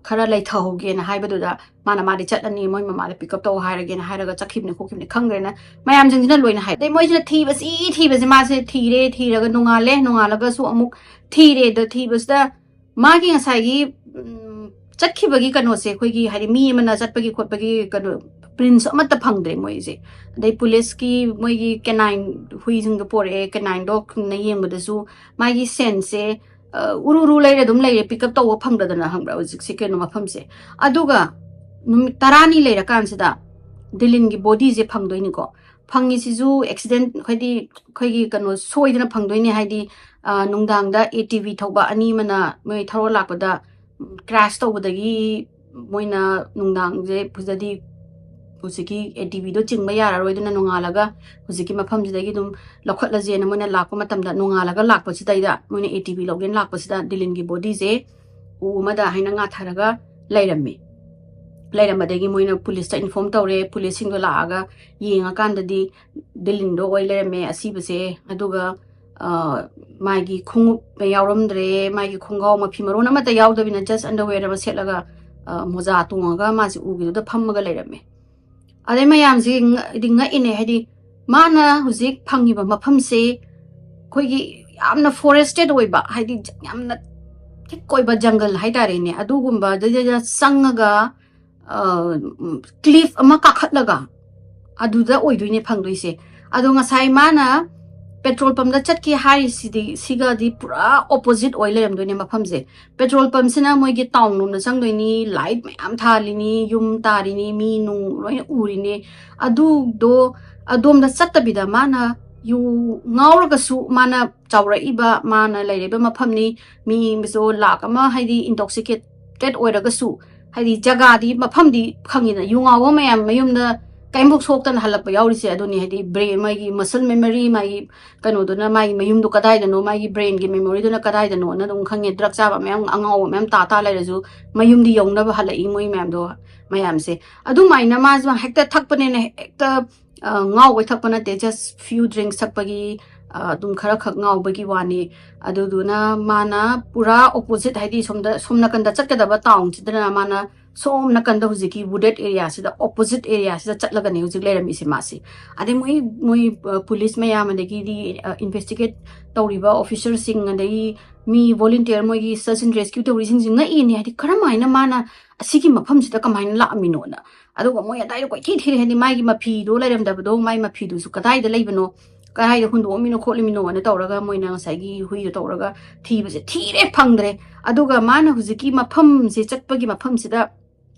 ꯈꯔ ꯂꯩꯊꯍꯧꯒꯦꯅ ꯍꯥꯏꯕꯗꯨꯗ ꯃꯥꯅ, ꯃꯥꯗꯤ ꯆꯠꯂꯅꯤ, ꯃꯣꯏ ꯃꯃꯥꯗ pick up ꯇꯧ ꯍꯥꯏꯔꯒꯦꯅ ꯍꯥꯏꯔꯒ ꯆꯠꯈꯤꯕꯅꯤ ꯈꯣꯠꯈꯤꯕꯅꯤ ꯈꯪꯗ꯭ꯔꯦꯅ ꯃꯌꯥꯝꯁꯤꯡꯁꯤꯅ ꯂꯣꯏꯅ ꯍꯥꯏ꯫ ꯑꯗꯩ ꯃꯣꯏꯁꯤꯅ ꯊꯤꯕꯁꯤ ꯊꯤꯕꯁꯤ ꯃꯥꯁꯦ ꯊꯤꯔꯦ, ꯊꯤꯔꯒ ꯅꯣꯡꯉꯥꯜꯂꯦ, ꯅꯣꯡꯉꯥꯜꯂꯒꯁꯨ ꯑꯃꯨꯛ ꯊꯤꯔꯦ꯫ ꯑꯗꯣ ꯊꯤꯕꯁꯤꯗ ꯃꯥꯒꯤ ꯉꯁꯥꯏꯒꯤ, ꯎꯝ, ꯆꯠꯈꯤꯕꯒꯤ ꯀꯩꯅꯣꯁꯦ, ꯑꯩꯈꯣꯏꯒꯤ ꯍꯥꯏꯗꯤ ꯃꯤ ꯑꯃꯅ ꯆꯠꯄꯒꯤ ꯈꯣꯠꯄꯒꯤ ꯀꯩꯅꯣ, prints ꯑꯃꯠꯇ ꯐꯪꯗ꯭ꯔꯦ ꯃꯣꯏꯁꯦ꯫ ꯑꯗꯩ ꯄꯨꯂꯤꯁꯀꯤ ꯃꯣꯏꯒꯤ canine ꯍꯨꯏꯁꯤꯡꯗꯣ ꯄꯣꯔꯛꯑꯦ, canine dogꯅ ꯌꯦꯡꯕꯗꯁꯨ ꯃꯥꯒꯤ scentꯁꯦ, ꯑ, ꯎꯔꯨ ꯎꯔꯨ ꯂꯩꯔ ꯑꯗꯨꯝ ꯂꯩꯔꯦ, pick up ꯇꯧꯕ ꯐꯪꯗꯗꯅ, ꯈꯪꯕ꯭ꯔꯥ, ꯍꯧꯖꯤꯛꯁꯦ ꯀꯩꯅꯣ ꯃꯐꯝꯁꯦ꯫ ꯑꯗꯨꯒ ꯅꯨꯃꯤꯠ ꯇꯔꯥꯅꯤ ꯂꯩꯔꯀꯥꯟꯁꯤꯗ ꯗꯤꯂꯤꯟꯒꯤ bodyꯁꯦ ꯐꯪꯗꯣꯏꯅꯤꯀꯣ꯫ ꯐꯪꯉꯤꯁꯤꯁꯨ accident, ꯍꯥꯏꯗꯤ ꯑꯩꯈꯣꯏꯒꯤ ꯀꯩꯅꯣ ꯁꯣꯏꯗꯅ ꯐꯪꯗꯣꯏꯅꯦ, ꯍꯥꯏꯗꯤ, ꯑ, ꯅꯨꯡꯗꯥꯡꯗ ATV ꯊꯧꯕ ꯑꯅꯤ ꯑꯃꯅ ꯃꯣꯏ ꯊꯧꯔ ꯂꯥꯛꯄꯗ, ꯎꯝ, crash ꯇꯧꯕꯗꯒꯤ ꯃꯣꯏꯅ ꯅꯨꯡꯗꯥꯡꯁꯦ ꯐꯖꯗꯤ ꯍꯧꯖꯤꯛꯀꯤ ATVꯗꯣ ꯆꯤꯡꯕ ꯌꯥꯔꯔꯣꯏꯗꯅ ꯅꯣꯡꯉꯥꯜꯂꯒ ꯍꯧꯖꯤꯛꯀꯤ ꯃꯐꯝꯁꯤꯗꯒꯤ ꯑꯗꯨꯝ ꯂꯧꯈꯠꯂꯁꯦꯅ ꯃꯣꯏꯅ ꯂꯥꯛꯄ ꯃꯇꯝꯗ, ꯅꯣꯡꯉꯥꯜꯂꯒ ꯂꯥꯛꯄꯁꯤꯗꯩꯗ, ꯃꯣꯏꯅ ATV ꯂꯧꯒꯦꯅ ꯂꯥꯛꯄꯁꯤꯗ ꯗꯤꯂꯤꯟꯒꯤ bodyꯁꯦ ꯎ ꯑꯃꯗ ꯍꯥꯏꯅ ꯉꯥꯊꯔꯒ ꯂꯩꯔꯝꯃꯤ꯫ ꯂꯩꯔꯝꯕꯗꯒꯤ ꯃꯣꯏꯅ ꯄꯨꯂꯤꯁꯇ inform ꯇꯧꯔꯦ꯫ ꯄꯨꯂꯤꯁꯁꯤꯡꯗꯣ ꯂꯥꯛꯑꯒ ꯌꯦꯡꯉꯀꯥꯟꯗꯗꯤ ꯗꯤꯂꯤꯟꯗꯣ ꯑꯣꯏ ꯂꯩꯔꯝꯃꯦ ꯑꯁꯤꯕꯁꯦ꯫ ꯑꯗꯨꯒ, ꯑ, ꯃꯥꯒꯤ ꯈꯣꯡꯎꯞ ꯌꯥꯎꯔꯝꯗ꯭ꯔꯦ, ꯃꯥꯒꯤ ꯈꯣꯡꯒ꯭ꯔꯥꯎ ꯃꯐꯤ ꯃꯔꯣꯟ ꯑꯃꯠꯇ ꯌꯥꯎꯗꯕꯤꯅ just underwearꯗ ꯁꯦꯠꯂꯒ, ꯑ, ꯃꯣꯖꯥ ꯇꯣꯡꯉꯒ ꯃꯥꯁꯦ ꯎꯒꯤꯗꯨꯗ ꯐꯝꯃꯒ ꯂꯩꯔꯝꯃꯦ꯫ ꯑꯗꯩ ꯃꯌꯥꯝꯁꯤ ꯉꯛ-, ꯗꯤ ꯉꯛꯏꯅꯦ, ꯍꯥꯏꯗꯤ ꯃꯥꯅ ꯍꯧꯖꯤꯛ ꯐꯪꯉꯤꯕ ꯃꯐꯝꯁꯦ ꯑꯩꯈꯣꯏꯒꯤ ꯌꯥꯝꯅ forested ꯑꯣꯏꯕ, ꯍꯥꯏꯗꯤ ꯌꯥꯝꯅ thick ꯑꯣꯏꯕ jungle ꯍꯥꯏꯇꯥꯔꯦꯅꯦ, ꯑꯗꯨꯒꯨꯝꯕꯗꯨꯗ ꯆꯪꯉꯒ, ꯑ, cliff ꯑꯃ ꯀꯥꯈꯠꯂꯒ ꯑꯗꯨꯗ ꯑꯣꯏꯗꯣꯏꯅꯦ ꯐꯪꯗꯣꯏꯁꯦ꯫ ꯑꯗꯣ ꯉꯁꯥꯏ ꯃꯥꯅ petrol pumpꯇ ꯆꯠꯀꯦ ꯍꯥꯏꯔꯤꯁꯤꯗꯤ, ꯁꯤꯒꯗꯤ ꯄꯨꯔꯥ opposite ꯑꯣꯏ ꯂꯩꯔꯝꯗꯣꯏꯅꯦ ꯃꯐꯝꯁꯦ꯫ Petrol pumpꯁꯤꯅ ꯃꯣꯏꯒꯤ town ꯂꯣꯝꯗ ꯆꯪꯗꯣꯏꯅꯤ, light ꯃꯌꯥꯝ ꯊꯥꯜꯂꯤꯅꯤ, ꯌꯨꯝ ꯇꯥꯔꯤꯅꯤ, ꯃꯤ ꯅꯨꯡ ꯂꯣꯏꯅ ꯎꯔꯤꯅꯤ꯫ ꯑꯗꯨꯗꯣ ꯑꯗꯣꯝꯗ ꯆꯠꯇꯕꯤꯗ ꯃꯥꯅ ꯌꯨ ꯉꯥꯎꯔꯒꯁꯨ ꯃꯥꯅ ꯆꯥꯎꯔꯛꯏꯕ, ꯃꯥꯅ ꯂꯩꯔꯤꯕ ꯃꯐꯝꯅꯤ, ꯃꯤ ꯑꯃꯁꯨ ꯂꯥꯛ ꯑꯃ ꯍꯥꯏꯗꯤ intoxicated ꯑꯣꯏꯔꯒꯁꯨ, ꯍꯥꯏꯗꯤ ꯖꯒꯥꯗꯤ, ꯃꯐꯝꯗꯤ ꯈꯪꯉꯤꯗꯅ, ꯌꯨ ꯉꯥꯎꯕ ꯃꯌꯥꯝ ꯃꯌꯨꯝꯗ ꯀꯩꯝꯐꯥꯎ ꯁꯣꯛꯇꯅ ꯍꯜꯂꯛꯄ ꯌꯥꯎꯔꯤꯁꯦ ꯑꯗꯨꯅꯤ꯫ ꯍꯥꯏꯗꯤ brain, ꯃꯥꯒꯤ muscle memory, ꯃꯥꯒꯤ ꯀꯩꯅꯣꯗꯨꯅ, ꯃꯥꯒꯤ ꯃꯌꯨꯝꯗꯣ ꯀꯗꯥꯏꯗꯅꯣ, ꯃꯥꯒꯤ brainꯒꯤ memoryꯗꯨꯅ ꯀꯗꯥꯏꯗꯅꯣꯅ ꯑꯗꯨꯝ ꯈꯪꯉꯦ꯫ Drug ꯆꯥꯕ ꯃꯌꯥꯝ, ꯑꯉꯥꯎꯕ ꯃꯌꯥꯝ ꯇꯥ ꯇꯥ ꯂꯩꯔꯁꯨ ꯃꯌꯨꯝꯗꯤ ꯌꯧꯅꯕ ꯍꯜꯂꯛꯏ ꯃꯣꯏ ꯃꯌꯥꯝꯗꯣ, ꯃꯌꯥꯝꯁꯦ꯫ ꯑꯗꯨꯃꯥꯏꯅ ꯃꯥꯁꯨ ꯍꯦꯛꯇ ꯊꯛꯄꯅꯦꯅ ꯍꯦꯛꯇ, ꯑ, ꯉꯥꯎꯕꯩ ꯊꯛꯄ ꯅꯠꯇꯦ, just few drinks ꯊꯛꯄꯒꯤ, ꯑ, ꯑꯗꯨꯝ ꯈꯔ ꯈꯛ ꯉꯥꯎꯕꯒꯤ ꯋꯥꯅꯤ꯫ ꯑꯗꯨꯗꯨꯅ ꯃꯥꯅ ꯄꯨꯔꯥ opposite, ꯍꯥꯏꯗꯤ ꯁꯣꯝꯗ, ꯁꯣꯝ ꯅꯥꯀꯟꯗ ꯆꯠꯀꯗꯕ townꯁꯤꯗꯅ ꯃꯥꯅ ꯁꯣꯝ ꯅꯥꯀꯟꯗ ꯍꯧꯖꯤꯛꯀꯤ wooded areaꯁꯤꯗ, opposite areaꯁꯤꯗ ꯆꯠꯂꯒꯅꯦ ꯍꯧꯖꯤꯛ ꯂꯩꯔꯝꯃꯤꯁꯦ ꯃꯥꯁꯤ꯫ ꯑꯗꯩ ꯃꯣꯏ, ꯃꯣꯏ, ꯑ, police ꯃꯌꯥꯝ, ꯑꯗꯒꯤꯗꯤ, ꯑ, investigate ꯇꯧꯔꯤꯕ officerꯁꯤꯡ, ꯑꯗꯒꯤ ꯃꯤ volunteer, ꯃꯣꯏꯒꯤ search and rescue ꯇꯧꯔꯤꯁꯤꯡꯁꯤ ꯉꯛꯏꯅꯦ, ꯍꯥꯏꯗꯤ ꯀꯔꯝꯍꯥꯏꯅ ꯃꯥꯅ ꯑꯁꯤꯒꯤ ꯃꯐꯝꯁꯤꯗ ꯀꯃꯥꯏꯅ ꯂꯥꯛꯑꯝꯃꯤꯅꯣꯅ꯫ ꯑꯗꯨꯒ ꯃꯣꯏ ꯑꯗꯥꯏꯗ ꯀꯣꯏꯊꯤ ꯊꯤꯔꯦ, ꯍꯥꯏꯗꯤ ꯃꯥꯒꯤ ꯃꯐꯤꯗꯣ ꯂꯩꯔꯝꯗꯕꯗꯣ, ꯃꯥꯒꯤ ꯃꯐꯤꯗꯨꯁꯨ ꯀꯗꯥꯏꯗ ꯂꯩꯕꯅꯣ, ꯀꯗꯥꯏꯗ ꯍꯨꯟꯗꯣꯛꯑꯝꯃꯤꯅꯣ ꯈꯣꯠꯂꯝꯃꯤꯅꯣꯅ ꯇꯧꯔꯒ ꯃꯣꯏꯅ ꯉꯁꯥꯏꯒꯤ ꯍꯨꯏꯗꯣ ꯇꯧꯔꯒ ꯊꯤꯕꯁꯦ ꯊꯤꯔꯦ, ꯐꯪꯗ꯭ꯔꯦ꯫ ꯑꯗꯨꯒ ꯃꯥꯅ ꯍꯧꯖꯤꯛꯀꯤ ꯃꯐꯝꯁꯦ ꯆꯠꯄꯒꯤ ꯃꯐꯝꯁꯤꯗ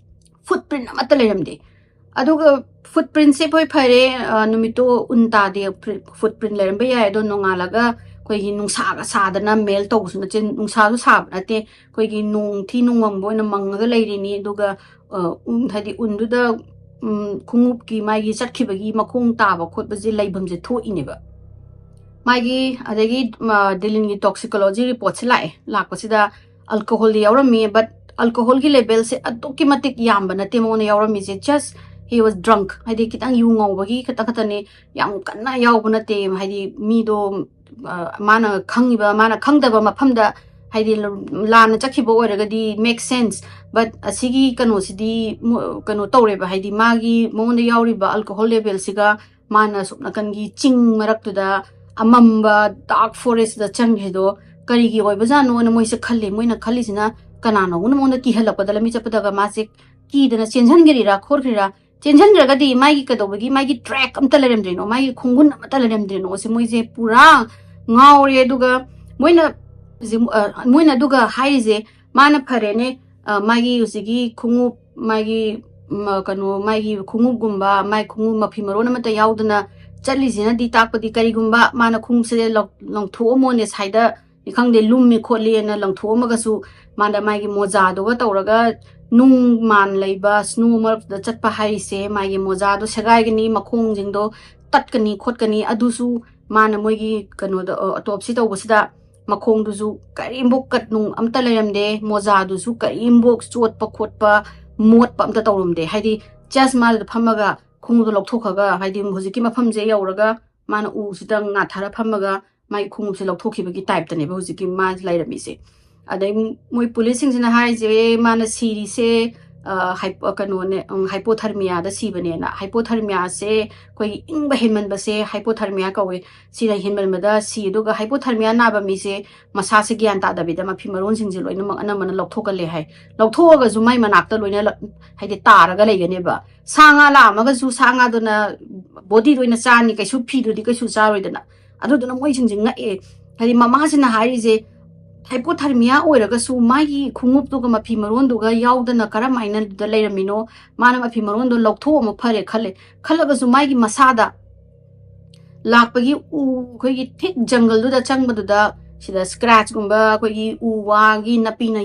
footprint ꯑꯃꯠꯇ ꯂꯩꯔꯝꯗꯦ꯫ ꯑꯗꯨꯒ footprintꯁꯦ, ꯍꯣꯏ, ꯐꯔꯦ, ꯑ, ꯅꯨꯃꯤꯠꯇꯣ ꯎꯟ ꯇꯥꯗꯦ, footprint ꯂꯩꯔꯝꯕ ꯌꯥꯏ, ꯑꯗꯣ ꯅꯣꯡꯉꯥꯜꯂꯒ ꯑꯩꯈꯣꯏꯒꯤ ꯅꯨꯡꯁꯥꯒ ꯁꯥꯗꯅ ꯃꯦꯜ ꯇꯧꯕꯁꯨ ꯅꯠꯇꯦ, ꯅꯨꯡꯁꯥꯁꯨ ꯁꯥꯕ ꯅꯠꯇꯦ, ꯑꯩꯈꯣꯏꯒꯤ ꯅꯣꯡꯊꯤ ꯅꯣꯡꯃꯪꯕ ꯑꯣꯏꯅ ꯃꯪꯉꯒ ꯂꯩꯔꯤꯅꯤ꯫ ꯑꯗꯨꯒ, ꯑ, ꯎꯟ, ꯍꯥꯏꯗꯤ ꯎꯟꯗꯨꯗ, ꯎꯝ, ꯈꯣꯡꯎꯞꯀꯤ ꯃꯥꯒꯤ ꯆꯠꯈꯤꯕꯒꯤ ꯃꯈꯣꯡ ꯇꯥꯕ ꯈꯣꯠꯄꯁꯦ ꯂꯩꯐꯝꯁꯦ ꯊꯣꯛꯏꯅꯦꯕ꯫ ꯃꯥꯒꯤ, ꯑꯗꯒꯤ, ꯃ, ꯗꯤꯂꯤꯟꯒꯤ toxicology reportꯁꯦ ꯂꯥꯛꯑꯦ꯫ ꯂꯥꯛꯄꯁꯤꯗ alcoholꯗꯤ ꯌꯥꯎꯔꯝꯃꯤ, but alcoholꯒꯤ levelꯁꯦ ꯑꯗꯨꯛꯀꯤ ꯃꯇꯤꯛ ꯌꯥꯝꯕ ꯅꯠꯇꯦ ꯃꯉꯣꯟꯗ ꯌꯥꯎꯔꯝꯃꯤꯁꯦ, just he was drunk, ꯍꯥꯏꯗꯤ ꯈꯤꯇꯪ ꯌꯨ ꯉꯧꯕꯒꯤ ꯈꯛꯇ ꯈꯛꯇꯅꯦ, ꯌꯥꯝ ꯀꯟꯅ ꯌꯥꯎꯕ ꯅꯠꯇꯦ꯫ ꯍꯥꯏꯗꯤ ꯃꯤꯗꯣ, ꯑ, ꯃꯥꯅ ꯈꯪꯉꯤꯕ, ꯃꯥꯅ ꯈꯪꯗꯕ ꯃꯐꯝꯗ, ꯍꯥꯏꯗꯤ ꯂ-, ꯂꯥꯟꯅ ꯆꯠꯈꯤꯕ ꯑꯣꯏꯔꯒꯗꯤ make sense, but ꯑꯁꯤꯒꯤ ꯀꯩꯅꯣꯁꯤꯗꯤ ꯃꯣ-, ꯀꯩꯅꯣ ꯇꯧꯔꯦꯕ, ꯍꯥꯏꯗꯤ ꯃꯥꯒꯤ ꯃꯉꯣꯟꯗ ꯌꯥꯎꯔꯤꯕ alcohol levelꯁꯤꯒ ꯃꯥꯅ ꯑꯁꯣꯝ ꯅꯥꯀꯟꯒꯤ ꯆꯤꯡ ꯃꯔꯛꯇꯨꯗ ꯑꯃꯝꯕ dark forestꯇ ꯆꯪꯈ꯭ꯔꯤꯗꯣ ꯀꯔꯤꯒꯤ ꯑꯣꯏꯕꯖꯥꯠꯅꯣꯅ ꯃꯣꯏꯁꯦ ꯈꯜꯂꯤ꯫ ꯃꯣꯏꯅ ꯈꯜꯂꯤꯁꯤꯅ ꯀꯅꯥꯅꯣꯝꯅ ꯃꯉꯣꯟꯗ ꯀꯤꯍꯜꯂꯛꯄꯗ, ꯂꯝꯕꯤ ꯆꯠꯄꯗꯒ ꯃꯥꯁꯦ ꯀꯤꯗꯅ ꯆꯦꯟꯁꯤꯟꯈ꯭ꯔꯤꯔꯥ ꯈꯣꯠꯈ꯭ꯔꯤꯔꯥ, ꯆꯦꯟꯁꯤꯟꯈ꯭ꯔꯒꯗꯤ ꯃꯥꯒꯤ ꯀꯩꯗꯧꯕꯒꯤ ꯃꯥꯒꯤ track ꯑꯝꯇ ꯂꯩꯔꯝꯗ꯭ꯔꯤꯅꯣ, ꯃꯥꯒꯤ ꯈꯣꯡꯒꯨꯟ ꯑꯃꯠꯇ ꯂꯩꯔꯝꯗ꯭ꯔꯤꯅꯣ, ꯁꯤ ꯃꯣꯏꯁꯦ ꯄꯨꯔꯥ ꯉꯥꯎꯔꯦ꯫ ꯑꯗꯨꯒ ꯃꯣꯏꯅ ꯍꯧꯖꯤꯛ, ꯑ, ꯃꯣꯏꯅ ꯑꯗꯨꯒ ꯍꯥꯏꯔꯤꯁꯦ, ꯃꯥꯅ ꯐꯔꯦꯅꯦ, ꯑ, ꯃꯥꯒꯤ ꯍꯧꯖꯤꯛꯀꯤ ꯈꯣꯡꯎꯞ, ꯃꯥꯒꯤ, ꯃ, ꯀꯩꯅꯣ, ꯃꯥꯒꯤ ꯈꯣꯡꯎꯞꯒꯨꯝꯕ, ꯃꯥꯒꯤ ꯈꯣꯡꯎꯞ ꯃꯐꯤ ꯃꯔꯣꯟ ꯑꯃꯠꯇ ꯌꯥꯎꯗꯅ ꯆꯠꯂꯤꯁꯤꯅꯗꯤ ꯇꯥꯛꯄꯗꯤ ꯀꯔꯤꯒꯨꯝꯕ ꯃꯥꯅ ꯈꯣꯡꯎꯞꯁꯦ ꯂꯧ-, ꯂꯪꯊꯣꯛꯑꯝꯃꯣꯅꯦ, ꯁꯥꯏꯗ ꯈꯪꯗꯦ, ꯂꯨꯝꯃꯤ ꯈꯣꯠꯂꯤꯅ ꯂꯪꯊꯣꯛꯑꯝꯃꯒꯁꯨ ꯃꯥꯅ ꯃꯥꯒꯤ ꯃꯣꯖꯥꯗꯨꯒ ꯇꯧꯔꯒ ꯅꯨꯡ ꯃꯥꯟ ꯂꯩꯕ ꯁ꯭ꯅꯣ ꯃꯔꯛꯇꯨꯗ ꯆꯠꯄ ꯍꯥꯏꯔꯤꯁꯦ, ꯃꯥꯒꯤ ꯃꯣꯖꯥꯗꯣ ꯁꯦꯒꯥꯏꯒꯅꯤ, ꯃꯈꯣꯡꯁꯤꯡꯗꯣ ꯇꯠꯀꯅꯤ ꯈꯣꯠꯀꯅꯤ, ꯑꯗꯨꯁꯨ ꯃꯥꯅ ꯃꯣꯏꯒꯤ ꯀꯩꯅꯣꯗ, ꯑ, autopsy ꯇꯧꯕꯁꯤꯗ ꯃꯈꯣꯡꯗꯨꯁꯨ ꯀꯔꯤꯝꯐꯥꯎ ꯀꯠ ꯅꯨꯡ ꯑꯝꯇ ꯂꯩꯔꯝꯗꯦ, ꯃꯣꯖꯥꯗꯨꯁꯨ ꯀꯔꯤꯝꯐꯥꯎ ꯆꯣꯠꯄ ꯈꯣꯠꯄ ꯃꯣꯠꯄ ꯑꯝꯇ ꯇꯧꯔꯝꯗꯦ꯫ ꯍꯥꯏꯗꯤ just ꯃꯥꯗꯨꯗ ꯐꯝꯃꯒ ꯈꯣꯡꯎꯞꯗꯣ ꯂꯧꯊꯣꯛꯈ꯭ꯔꯒ, ꯍꯥꯏꯗꯤ ꯍꯧꯖꯤꯛꯀꯤ ꯃꯐꯝꯁꯦ ꯌꯧꯔꯒ ꯃꯥꯅ ꯎꯁꯤꯗ ꯉꯥꯊꯔ ꯐꯝꯃꯒ ꯃꯥꯒꯤ ꯈꯣꯡꯎꯞꯁꯦ ꯂꯧꯊꯣꯛꯈꯤꯕꯒꯤ typeꯇꯅꯦꯕ ꯍꯧꯖꯤꯛꯀꯤ ꯃꯥ ꯂꯩꯔꯝꯃꯤꯁꯦ꯫ ꯑꯗꯩ ꯃꯣꯏ ꯄꯨꯂꯤꯁꯁꯤꯡꯁꯤꯅ ꯍꯥꯏꯔꯤꯁꯦ, ꯃꯥꯅ ꯁꯤꯔꯤꯁꯦ, ꯑ, ꯍꯥꯏꯄꯣ-, ꯀꯩꯅꯣꯅꯦ, ꯎꯝ, hypothermiaꯗ ꯁꯤꯕꯅꯦꯅ꯫ Hypothermiaꯁꯦ ꯑꯩꯈꯣꯏꯒꯤ ꯏꯪꯕ ꯍꯦꯟꯃꯟꯕꯁꯦ hypothermia ꯀꯧꯋꯦ꯫ ꯁꯤꯅ ꯍꯦꯟꯃꯟꯕꯗ ꯁꯤ꯫ ꯑꯗꯨꯒ hypothermia ꯅꯥꯕ ꯃꯤꯁꯦ ꯃꯁꯥꯁꯦ ꯒ꯭ꯌꯥꯟ ꯇꯥꯗꯕꯤꯗ ꯃꯐꯤ ꯃꯔꯣꯟꯁꯤꯡꯁꯦ ꯂꯣꯏꯅꯃꯛ ꯑꯅꯝꯕꯅ ꯂꯧꯊꯣꯛꯀꯜꯂꯦ ꯍꯥꯏ꯫ ꯂꯧꯊꯣꯛꯑꯒꯁꯨ ꯃꯥꯏ ꯃꯅꯥꯛꯇ ꯂꯣꯏꯅ ꯂ-, ꯍꯥꯏꯗꯤ ꯇꯥꯔꯒ ꯂꯩꯒꯅꯦꯕ꯫ ꯁꯥ ꯉꯥ ꯂꯥꯛꯑꯝꯃꯒꯁꯨ ꯁꯥ ꯉꯥꯗꯨꯅ bodyꯗꯣ ꯑꯣꯏꯅ ꯆꯥꯔꯅꯤ, ꯀꯩꯁꯨ ꯐꯤꯗꯨꯗꯤ ꯀꯩꯁꯨ ꯆꯥꯔꯣꯏꯗꯅ꯫ ꯑꯗꯨꯗꯨꯅ ꯃꯣꯏꯁꯤꯡꯁꯦ ꯉꯛꯑꯦ꯫ ꯍꯥꯏꯗꯤ ꯃꯃꯥꯁꯤꯅ ꯍꯥꯏꯔꯤꯁꯦ, hypothermia ꯑꯣꯏꯔꯒꯁꯨ ꯃꯥꯒꯤ ꯈꯣꯡꯎꯞꯇꯨꯒ ꯃꯐꯤ ꯃꯔꯣꯟꯗꯨꯒ ꯌꯥꯎꯗꯅ ꯀꯔꯝ ꯍꯥꯏꯅ ꯑꯗꯨꯗ ꯂꯩꯔꯝꯃꯤꯅꯣ? ꯃꯥꯅ ꯃꯐꯤ ꯃꯔꯣꯟꯗꯣ ꯂꯧꯊꯣꯛꯑꯝꯃ ꯐꯔꯦ ꯈꯜꯂꯦ꯫ ꯈꯜꯂꯒꯁꯨ ꯃꯥꯒꯤ ꯃꯁꯥꯗ ꯂꯥꯛꯄꯒꯤ ꯎ, ꯑꯩꯈꯣꯏꯒꯤ thick jungleꯗꯨꯗ ꯆꯪꯕꯗꯨꯗ ꯁꯤꯗ scratchꯀꯨꯝꯕ, ꯑꯩꯈꯣꯏꯒꯤ ꯎ ꯋꯥꯒꯤ ꯅꯥꯄꯤꯅ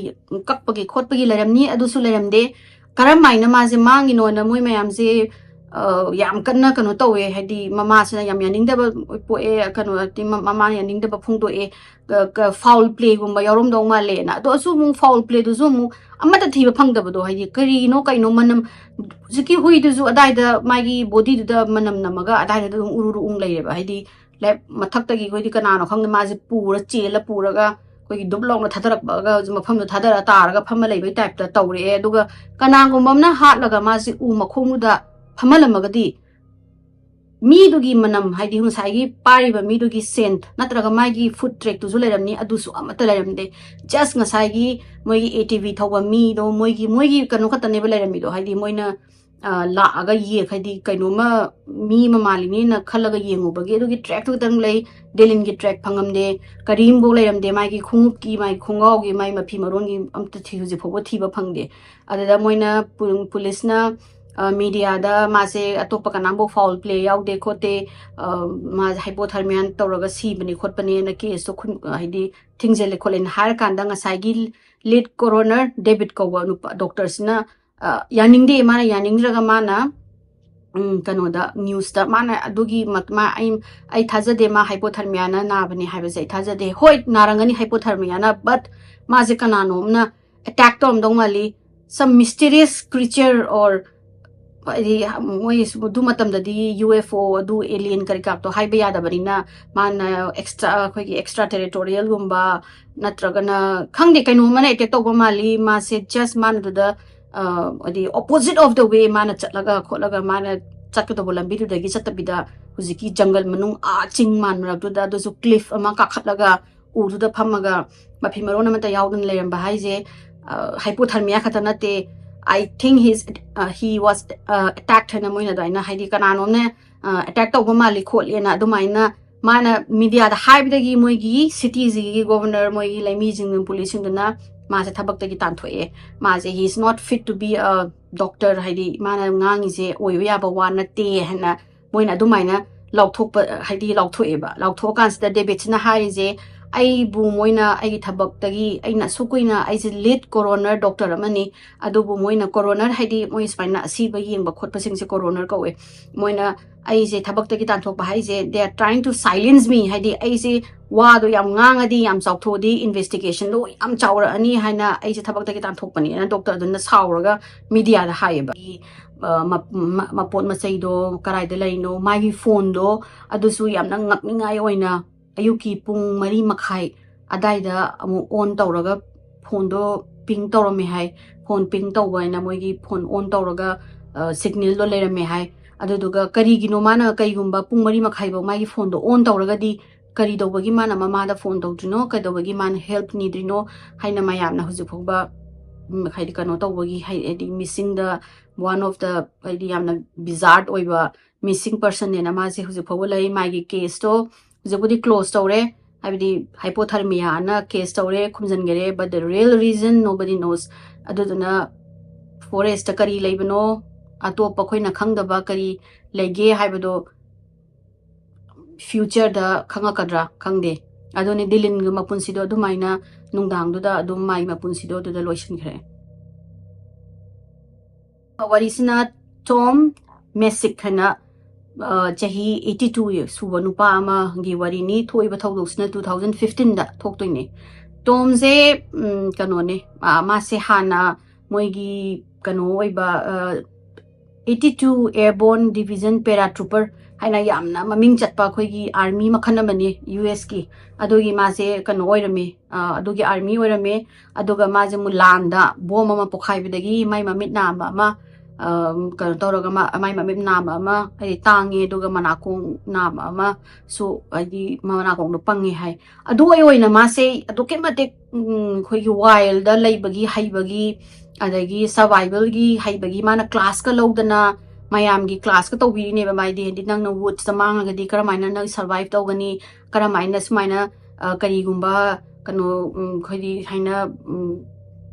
ꯀꯛꯄꯒꯤ ꯈꯣꯠꯄꯒꯤ ꯂꯩꯔꯝꯅꯤ, ꯑꯗꯨꯁꯨ ꯂꯩꯔꯝꯗꯦ꯫ ꯀꯔꯝ ꯍꯥꯏꯅ ꯃꯥꯁꯦ ꯃꯥꯡꯉꯤꯅꯣꯅ ꯃꯣꯏ ꯃꯌꯥꯝꯁꯦ, ꯑ, ꯌꯥꯝ ꯀꯟꯅ ꯀꯩꯅꯣ ꯇꯧꯋꯦ, ꯍꯥꯏꯗꯤ ꯃꯃꯥꯁꯤꯅ ꯌꯥꯝ ꯌꯥꯅꯤꯡꯗꯕ ꯄꯣꯛꯑꯦ, ꯀꯩꯅꯣ, ꯍꯥꯏꯗꯤ ꯃ-, ꯃꯃꯥꯅ ꯌꯥꯅꯤꯡꯗꯕ ꯐꯣꯡꯗꯣꯛꯑꯦ, ꯀ-, ꯀ-, foul playꯒꯨꯝꯕ ꯌꯥꯎꯔꯝꯗꯧ ꯃꯥꯜꯂꯦꯅ꯫ ꯑꯗꯣ ꯑꯁꯨ ꯑꯃꯨꯛ foul playꯗꯨꯁꯨ ꯑꯃꯨꯛ ꯑꯃꯠꯇ ꯊꯤꯕ ꯐꯪꯗꯕꯗꯣ, ꯍꯥꯏꯗꯤ ꯀꯔꯤꯅꯣ ꯀꯩꯅꯣ ꯃꯅꯝ, ꯍꯧꯖꯤꯛꯀꯤ ꯍꯨꯏꯗꯨꯁꯨ ꯑꯗꯥꯏꯗ ꯃꯥꯒꯤ bodyꯗꯨꯗ ꯃꯅꯝ ꯅꯝꯃꯒ ꯑꯗꯥꯏꯗ ꯑꯗꯨꯝ ꯎꯔꯨ ꯎꯔꯨ ꯎꯪ ꯂꯩꯔꯦꯕ, ꯍꯥꯏꯗꯤ ꯂꯦꯞ ꯃꯊꯛꯇꯒꯤ ꯑꯩꯈꯣꯏꯗꯤ ꯀꯅꯥꯅꯣ ꯈꯪꯗꯦ, ꯃꯥꯁꯦ ꯄꯨꯔ ꯆꯦꯜꯂ ꯄꯨꯔꯒ ꯑꯩꯈꯣꯏꯒꯤ ꯗꯨꯞ ꯂꯥꯎꯅ ꯊꯥꯗꯔꯛꯄꯒ ꯃꯐꯝꯗꯣ ꯊꯥꯗꯔ ꯇꯥꯔꯒ ꯐꯝꯃ ꯂꯩꯕꯒꯤ typeꯇ ꯇꯧꯔꯛꯑꯦ꯫ ꯑꯗꯨꯒ ꯀꯅꯥꯒꯨꯝꯕ ꯑꯃꯅ ꯍꯥꯠꯂꯒ ꯃꯥꯁꯦ ꯎ ꯃꯈꯣꯡꯗꯨꯗ ꯐꯝꯍꯜꯂꯝꯃꯒꯗꯤ ꯃꯤꯗꯨꯒꯤ ꯃꯅꯝ, ꯍꯥꯏꯗꯤ ꯉꯁꯥꯏꯒꯤ ꯄꯥꯏꯔꯤꯕ ꯃꯤꯗꯨꯒꯤ scent ꯅꯠꯇ꯭ꯔꯒ ꯃꯥꯒꯤ foot trackꯇꯨꯁꯨ ꯂꯩꯔꯝꯅꯤ, ꯑꯗꯨꯁꯨ ꯑꯃꯠꯇ ꯂꯩꯔꯝꯗꯦ꯫ Just ꯉꯁꯥꯏꯒꯤ ꯃꯣꯏꯒꯤ ATV ꯊꯧꯕ ꯃꯤꯗꯣ, ꯃꯣꯏꯒꯤ, ꯃꯣꯏꯒꯤ ꯀꯩꯅꯣ ꯈꯛꯇꯅꯦꯕ ꯂꯩꯔꯝꯃꯤꯗꯣ, ꯍꯥꯏꯗꯤ ꯃꯣꯏꯅ, ꯑ, ꯂꯥꯛꯑꯒ ꯌꯦꯡ-, ꯍꯥꯏꯗꯤ ꯀꯩꯅꯣꯝꯃ ꯃꯤ ꯑꯃ ꯃꯥꯜꯂꯤꯅꯦꯅ ꯈꯜꯂꯒ ꯌꯦꯡꯉꯨꯕꯒꯤ ꯑꯗꯨꯒꯤ trackꯇꯨ ꯈꯛꯇꯪ ꯂꯩ꯫ Dylanꯒꯤ track ꯐꯪꯉꯝꯗꯦ, ꯀꯔꯤꯝꯐꯥꯎ ꯂꯩꯔꯝꯗꯦ, ꯃꯥꯒꯤ ꯈꯣꯡꯎꯞꯀꯤ, ꯃꯥꯒꯤ ꯈꯣꯡꯒ꯭ꯔꯥꯎꯒꯤ, ꯃꯥꯒꯤ ꯃꯐꯤ ꯃꯔꯣꯟꯒꯤ ꯑꯝꯇ ꯊꯤ-, ꯍꯧꯖꯤꯛ ꯐꯥꯎꯕ ꯊꯤꯕ ꯐꯪꯗꯦ꯫ ꯑꯗꯨꯗ ꯃꯣꯏꯅ ꯄꯨ-, ꯄꯨꯂꯤꯁꯅ ꯃꯤꯗꯤꯌꯥꯗ ꯃꯥꯁꯦ ꯑꯇꯣꯞꯄ ꯀꯅꯥꯝꯐꯥꯎ ꯐꯥꯎꯜ ꯄ꯭ꯂꯦ ꯌꯥꯎꯗꯦ ꯈꯣꯠꯇꯦ, ꯃꯥꯁꯦ ꯍꯥꯏꯄꯣꯊꯔꯃꯤꯌꯥ ꯇꯧꯔꯒ ꯁꯤꯕꯅꯤ ꯈꯣꯠꯄꯅꯦꯅ ꯀꯦꯁꯇꯣ ꯍꯥꯏꯗꯤ ꯊꯤꯡꯖꯤꯜꯂꯦ ꯈꯣꯠꯂꯦꯅ ꯍꯥꯏꯔꯀꯥꯟꯗ, ꯉꯁꯥꯏꯒꯤ ꯂꯤꯗ ꯀꯣꯔꯣꯅꯔ ꯗꯦꯕꯤꯠ ꯀꯧꯕ ꯅꯨꯄꯥ ꯗꯣꯛꯇꯔꯁꯤꯅ ꯌꯥꯅꯤꯡꯗꯦ꯫ ꯃꯥꯅ ꯌꯥꯅꯤꯡꯗ꯭ꯔꯒ ꯃꯥꯅ ꯎꯝ, ꯀꯩꯅꯣꯗ, ꯅ꯭ꯌꯨꯁꯇ ꯃꯥꯅ ꯑꯗꯨꯒꯤ ꯃ-, ꯃꯥ, "ꯑꯩ, ꯑꯩ ꯊꯥꯖꯗꯦ, ꯃꯥ ꯍꯥꯏꯄꯣꯊꯔꯃꯤꯌꯥꯅ ꯅꯥꯕꯅꯦ ꯍꯥꯏꯕꯁꯦ ꯑꯩ ꯊꯥꯖꯗꯦ꯫ ꯍꯣꯏ, ꯅꯥꯔꯝꯒꯅꯤ ꯍꯥꯏꯄꯣꯊꯔꯃꯤꯌꯥꯅ, but ꯃꯥꯁꯦ ꯀꯅꯥꯅꯣꯝꯅ ꯑꯦꯇꯦꯛ ꯇꯧꯔꯝꯗꯧ ꯃꯥꯜꯂꯤ, some mysterious creature or ꯍꯥꯏꯗꯤ ꯃꯣꯏ ꯑꯗꯨ ꯃꯇꯝꯗꯗꯤ ꯌꯨ ꯑꯦꯐ ꯑꯣ ꯑꯗꯨ ꯑꯦꯂꯤꯌꯟ ꯀꯔꯤ ꯀꯔꯥꯗꯣ ꯍꯥꯏꯕ ꯌꯥꯗꯕꯅꯤꯅ, ꯃꯥꯅ ꯑꯦꯛꯁꯇ꯭ꯔꯥ, ꯑꯩꯈꯣꯏꯒꯤ ꯑꯦꯛꯁꯇ꯭ꯔꯥ ꯇꯦꯔꯤꯇꯣꯔꯤꯌꯦꯜꯒꯨꯝꯕ ꯅꯠꯇ꯭ꯔꯒꯅ ꯈꯪꯗꯦ, ꯀꯩꯅꯣꯝꯃꯅ ꯑꯦꯇꯦꯛ ꯇꯧꯕ ꯃꯥꯜꯂꯤ꯫ ꯃꯥꯁꯦ ꯖꯁ ꯃꯥꯅ ꯑꯗꯨꯗ ꯍꯥꯏꯗꯤ opposite of the way ꯃꯥꯅ ꯆꯠꯂꯒ ꯈꯣꯠꯂꯒ ꯃꯥꯅ ꯆꯠꯀꯗꯧꯕ ꯂꯝꯕꯤꯗꯨꯗꯒꯤ ꯆꯠꯇꯕꯤꯗ ꯍꯧꯖꯤꯛꯀꯤ ꯖꯪꯒꯜ ꯃꯅꯨꯡ ꯑꯥ ꯆꯤꯡ ꯃꯥꯟ ꯃꯔꯛꯇꯨꯗ, ꯑꯗꯨꯁꯨ ꯀ꯭ꯂꯤꯐ ꯑꯃ ꯀꯥꯈꯠꯂꯒ ꯎꯗꯨꯗ ꯐꯝꯃꯒ ꯃꯐꯤ ꯃꯔꯣꯟ ꯑꯃꯠꯇ ꯌꯥꯎꯗꯅ ꯂꯩꯔꯝꯕ ꯍꯥꯏꯁꯦ, ꯍꯥꯏꯄꯣꯊꯔꯃꯤꯌꯥ ꯈꯛꯇ ꯅꯠꯇꯦ꯫ I think he's, he was attacked ꯍꯥꯏꯅ ꯃꯣꯏꯅ ꯑꯗꯨꯃꯥꯏꯅ, ꯍꯥꯏꯗꯤ ꯀꯅꯥꯅꯣꯝꯅ ꯑꯦꯇꯦꯛ ꯇꯧꯕ ꯃꯥꯜꯂꯤ ꯈꯣꯠꯂꯦꯅ ꯑꯗꯨꯃꯥꯏꯅ ꯃꯥꯅ ꯃꯤꯗꯤꯌꯥꯗ ꯍꯥꯏꯕꯗꯒꯤ ꯃꯣꯏꯒꯤ ꯁꯤꯇꯤꯁꯤꯒꯤ ꯒꯣꯕꯔꯅꯔ, ꯃꯣꯏꯒꯤ ꯂꯩꯃꯤꯁꯤꯡ, ꯄꯨꯂꯤꯁꯁꯤꯡꯗꯨꯅ ꯃꯥꯁꯦ ꯊꯕꯛꯇꯒꯤ ꯇꯥꯟꯊꯣꯛꯑꯦ꯫ ꯃꯥꯁꯦ he is not fit to be a doctor, ꯍꯥꯏꯗꯤ ꯃꯥꯅ ꯉꯥꯡꯉꯤꯁꯦ ꯑꯣꯏꯕ ꯌꯥꯕ ꯋꯥ ꯅꯠꯇꯦ ꯍꯥꯏꯅ ꯃꯣꯏꯅ ꯑꯗꯨꯃꯥꯏꯅ ꯂꯥꯎꯊꯣꯛꯄ, ꯍꯥꯏꯗꯤ ꯂꯥꯎꯊꯣꯛꯑꯦꯕ꯫ ꯂꯥꯎꯊꯣꯛꯑꯀꯥꯟꯁꯤꯗ ꯗꯦꯕꯤꯠꯁꯤꯅ ꯍꯥꯏꯔꯤꯁꯦ, "ꯑꯩꯕꯨ ꯃꯣꯏꯅ ꯑꯩꯒꯤ ꯊꯕꯛꯇꯒꯤ, ꯑꯩꯅ ꯑꯁꯨꯛ ꯀꯨꯏꯅ, ꯑꯩꯁꯦ ꯂꯤꯗ ꯀꯣꯔꯣꯅꯔ ꯗꯣꯛꯇꯔ ꯑꯃꯅꯤ, ꯑꯗꯨꯕꯨ ꯃꯣꯏꯅ ꯀꯣꯔꯣꯅꯔ ꯍꯥꯏꯗꯤ ꯃꯣꯏ ꯁꯨꯃꯥꯏꯅ ꯑꯁꯤꯕ ꯌꯦꯡꯕ ꯈꯣꯠꯄꯁꯤꯡꯁꯦ ꯀꯣꯔꯣꯅꯔ ꯀꯧꯋꯦ, ꯃꯣꯏꯅ ꯑꯩꯁꯦ ꯊꯕꯛꯇꯒꯤ ꯇꯥꯟꯊꯣꯛꯄ ꯍꯥꯏꯁꯦ, they are trying to silence me, ꯍꯥꯏꯗꯤ ꯑꯩꯁꯦ ꯋꯥꯗꯣ ꯌꯥꯝ ꯉꯥꯡꯉꯗꯤ, ꯌꯥꯝ ꯆꯥꯎꯊꯣꯛꯑꯗꯤ, ꯏꯟꯚꯦꯁꯇꯤꯒꯦꯁꯟꯗꯣ ꯌꯥꯝ ꯆꯥꯎꯔꯛꯑꯅꯤ ꯍꯥꯏꯅ ꯑꯩꯁꯦ ꯊꯕꯛꯇꯒꯤ ꯇꯥꯟꯊꯣꯛꯄꯅꯦꯅ" ꯗꯣꯛꯇꯔꯗꯨꯅ ꯁꯥꯎꯔꯒ ꯃꯤꯗꯤꯌꯥꯗ ꯍꯥꯏꯌꯦꯕ꯫ ꯃ-, ꯃ-, ꯃꯄꯣꯠ ꯃꯆꯩꯗꯣ ꯀꯗꯥꯏꯗ ꯂꯩꯅꯣ, ꯃꯥꯒꯤ ꯐꯣꯟꯗꯣ, ꯑꯗꯨꯁꯨ ꯌꯥꯝꯅ ꯉꯛꯅꯤꯡꯉꯥꯏ ꯑꯣꯏꯅ ꯑꯌꯨꯛꯀꯤ ꯄꯨꯡ ꯃꯔꯤ ꯃꯈꯥꯏ ꯑꯗꯥꯏꯗ ꯑꯃꯨꯛ ꯑꯣꯟ ꯇꯧꯔꯒ ꯐꯣꯟꯗꯣ ꯄꯤꯡ ꯇꯧꯔꯝꯃꯦ ꯍꯥꯏ꯫ ꯐꯣꯟ ꯄꯤꯡ ꯇꯧꯕ ꯍꯥꯏꯅ ꯃꯣꯏꯒꯤ ꯐꯣꯟ ꯑꯣꯟ ꯇꯧꯔꯒ ꯁꯤꯒꯅꯦꯜꯗꯣ ꯂꯩꯔꯝꯃꯦ ꯍꯥꯏ꯫ ꯑꯗꯨꯗꯨꯒ ꯀꯔꯤꯒꯤꯅꯣ ꯃꯥꯅ, ꯀꯩꯒꯨꯝꯕ ꯄꯨꯡ ꯃꯔꯤ ꯃꯈꯥꯏꯐꯧ ꯃꯥꯒꯤ ꯐꯣꯟꯗꯣ ꯑꯣꯟ ꯇꯧꯔꯒꯗꯤ ꯀꯔꯤ ꯇꯧꯕꯒꯤ ꯃꯥꯅ ꯃꯃꯥꯗ ꯐꯣꯟ ꯇꯧꯗ꯭ꯔꯤꯅꯣ, ꯀꯩꯗꯧꯕꯒꯤ ꯃꯥꯅ ꯍꯦꯜꯞ ꯅꯤꯗ꯭ꯔꯤꯅꯣ ꯍꯥꯏꯅ ꯃꯌꯥꯝꯅ ꯍꯧꯖꯤꯛ ꯐꯥꯎꯕ, ꯎꯝ, ꯍꯥꯏꯗꯤ ꯀꯩꯅꯣ ꯇꯧꯕꯒꯤ, ꯍꯥꯏꯗꯤ ꯃꯤꯁꯤꯡꯗ one of the, ꯍꯥꯏꯗꯤ ꯌꯥꯝꯅ ꯕꯤꯖꯥꯔꯠ ꯑꯣꯏꯕ ꯃꯤꯁꯤꯡ ꯄꯔꯁꯟꯅꯦꯅ ꯃꯥꯁꯦ ꯍꯧꯖꯤꯛ ꯐꯥꯎꯕ ꯂꯩ꯫ ꯃꯥꯒꯤ ꯀꯦꯁꯇꯣ ꯍꯧꯖꯤꯛꯄꯨꯗꯤ ꯀ꯭ꯂꯣꯖ ꯇꯧꯔꯦ, ꯍꯥꯏꯕꯗꯤ ꯍꯥꯏꯄꯣꯊꯔꯃꯤꯌꯥꯅ ꯀꯦꯁ ꯇꯧꯔꯦ, ꯈꯨꯝꯖꯤꯟꯈꯔꯦ, but the real reason nobody knows꯫ ꯑꯗꯨꯗꯨꯅ ꯐꯣꯔꯦꯁꯇ ꯀꯔꯤ ꯂꯩꯕꯅꯣ, ꯑꯇꯣꯞꯄ ꯑꯩꯈꯣꯏꯅ ꯈꯪꯗꯕ ꯀꯔꯤ ꯂꯩꯒꯦ ꯍꯥꯏꯕꯗꯣ ꯐ꯭ꯌꯨꯆꯔꯗ ꯈꯪꯉꯛꯀꯗ꯭ꯔꯥ ꯈꯪꯗꯦ꯫ ꯑꯗꯨꯅꯤ ꯗꯤꯂꯤꯟꯒꯤ ꯃꯄꯨꯟꯁꯤꯗꯣ ꯑꯗꯨꯃꯥꯏꯅ ꯅꯨꯡꯗꯥꯡꯗꯨꯗ ꯑꯗꯨꯝ ꯃꯥꯏ ꯃꯄꯨꯟꯁꯤꯗꯣ ꯑꯗꯨꯗ ꯂꯣꯏꯁꯤꯟꯈ꯭ꯔꯦ꯫ ꯋꯥꯔꯤꯁꯤꯅ ꯇꯣꯝ ꯃꯦꯁꯤꯛ ꯍꯥꯏꯅ, ꯑ, ꯆꯍꯤ eighty two ꯁꯨꯕ ꯅꯨꯄꯥ ꯑꯃꯒꯤ ꯋꯥꯔꯤꯅꯤ꯫ ꯊꯣꯛꯏꯕ ꯊꯧꯗꯣꯛꯁꯤꯅ two thousand fifteen ꯗ ꯊꯣꯛꯇꯣꯏꯅꯦ꯫ ꯇꯣꯝꯁꯦ, ꯎꯝ, ꯀꯩꯅꯣꯅꯦ, ꯑ, ꯃꯥꯁꯦ ꯍꯥꯟꯅ ꯃꯣꯏꯒꯤ ꯀꯩꯅꯣ ꯑꯣꯏꯕ, ꯑ, eighty two Airborne Division Paratrooper ꯍꯥꯏꯅ ꯌꯥꯝꯅ ꯃꯃꯤꯡ ꯆꯠꯄ ꯑꯩꯈꯣꯏꯒꯤ ꯑꯥꯔꯃꯤ ꯃꯈꯜ ꯑꯃꯅꯤ ꯌꯨ ꯑꯦꯁꯀꯤ꯫ ꯑꯗꯨꯒꯤ ꯃꯥꯁꯦ ꯀꯩꯅꯣ ꯑꯣꯏꯔꯝꯃꯤ, ꯑ, ꯑꯗꯨꯒꯤ ꯑꯥꯔꯃꯤ ꯑꯣꯏꯔꯝꯃꯦ꯫ ꯑꯗꯨꯒ ꯃꯥꯁꯦ ꯑꯃꯨꯛ ꯂꯥꯟꯗ ꯕꯣꯝ ꯑꯃ ꯄꯣꯈꯥꯏꯕꯗꯒꯤ ꯃꯥꯏ ꯃꯃꯤꯠ ꯅꯥꯝꯕ ꯑꯃ, ꯑ, ꯀꯩꯅꯣ ꯇꯧꯔꯒ ꯃꯥ-, ꯃꯥꯏ ꯃꯃꯤꯠ ꯅꯥꯝꯕ ꯑꯃ, ꯍꯥꯏꯗꯤ ꯇꯥꯡꯉꯦ, ꯑꯗꯨꯒ ꯃꯅꯥꯀꯣꯡ ꯅꯥꯝꯕ ꯑꯃꯁꯨ, ꯍꯥꯏꯗꯤ ꯃꯅꯥꯀꯣꯡꯗꯣ ꯄꯪꯉꯦ ꯍꯥꯏ꯫ ꯑꯗꯨ ꯑꯣꯏꯅ ꯃꯥꯁꯦ ꯑꯗꯨꯛꯀꯤ ꯃꯇꯤꯛ, ꯎꯝ, ꯑꯩꯈꯣꯏꯒꯤ ꯋꯥꯏꯜꯗ ꯂꯩꯕꯒꯤ ꯍꯩꯕꯒꯤ, ꯑꯗꯒꯤ ꯁꯔꯚꯥꯏꯕꯜꯒꯤ ꯍꯩꯕꯒꯤ ꯃꯥꯅ ꯀ꯭ꯂꯥꯁꯀ ꯂꯧꯗꯅ ꯃꯌꯥꯝꯒꯤ ꯀ꯭ꯂꯥꯁꯀ ꯇꯧꯕꯤꯔꯤꯅꯦꯕ꯫ ꯃꯥꯗꯤ, ꯍꯥꯏꯗꯤ, ꯅꯪꯅ ꯋꯨꯠꯁꯇ ꯃꯥꯡꯉꯒꯗꯤ ꯀꯔꯝꯍꯥꯏꯅ ꯅꯪ ꯁꯔꯚꯥꯏꯚ ꯇꯧꯒꯅꯤ, ꯀꯔꯝꯍꯥꯏꯅ ꯁꯨꯃꯥꯏꯅ, ꯑ, ꯀꯔꯤꯒꯨꯝꯕ ꯀꯩꯅꯣ, ꯎꯝ, ꯑꯩꯈꯣꯏꯗꯤ ꯍꯥꯏꯅ, ꯎꯝ,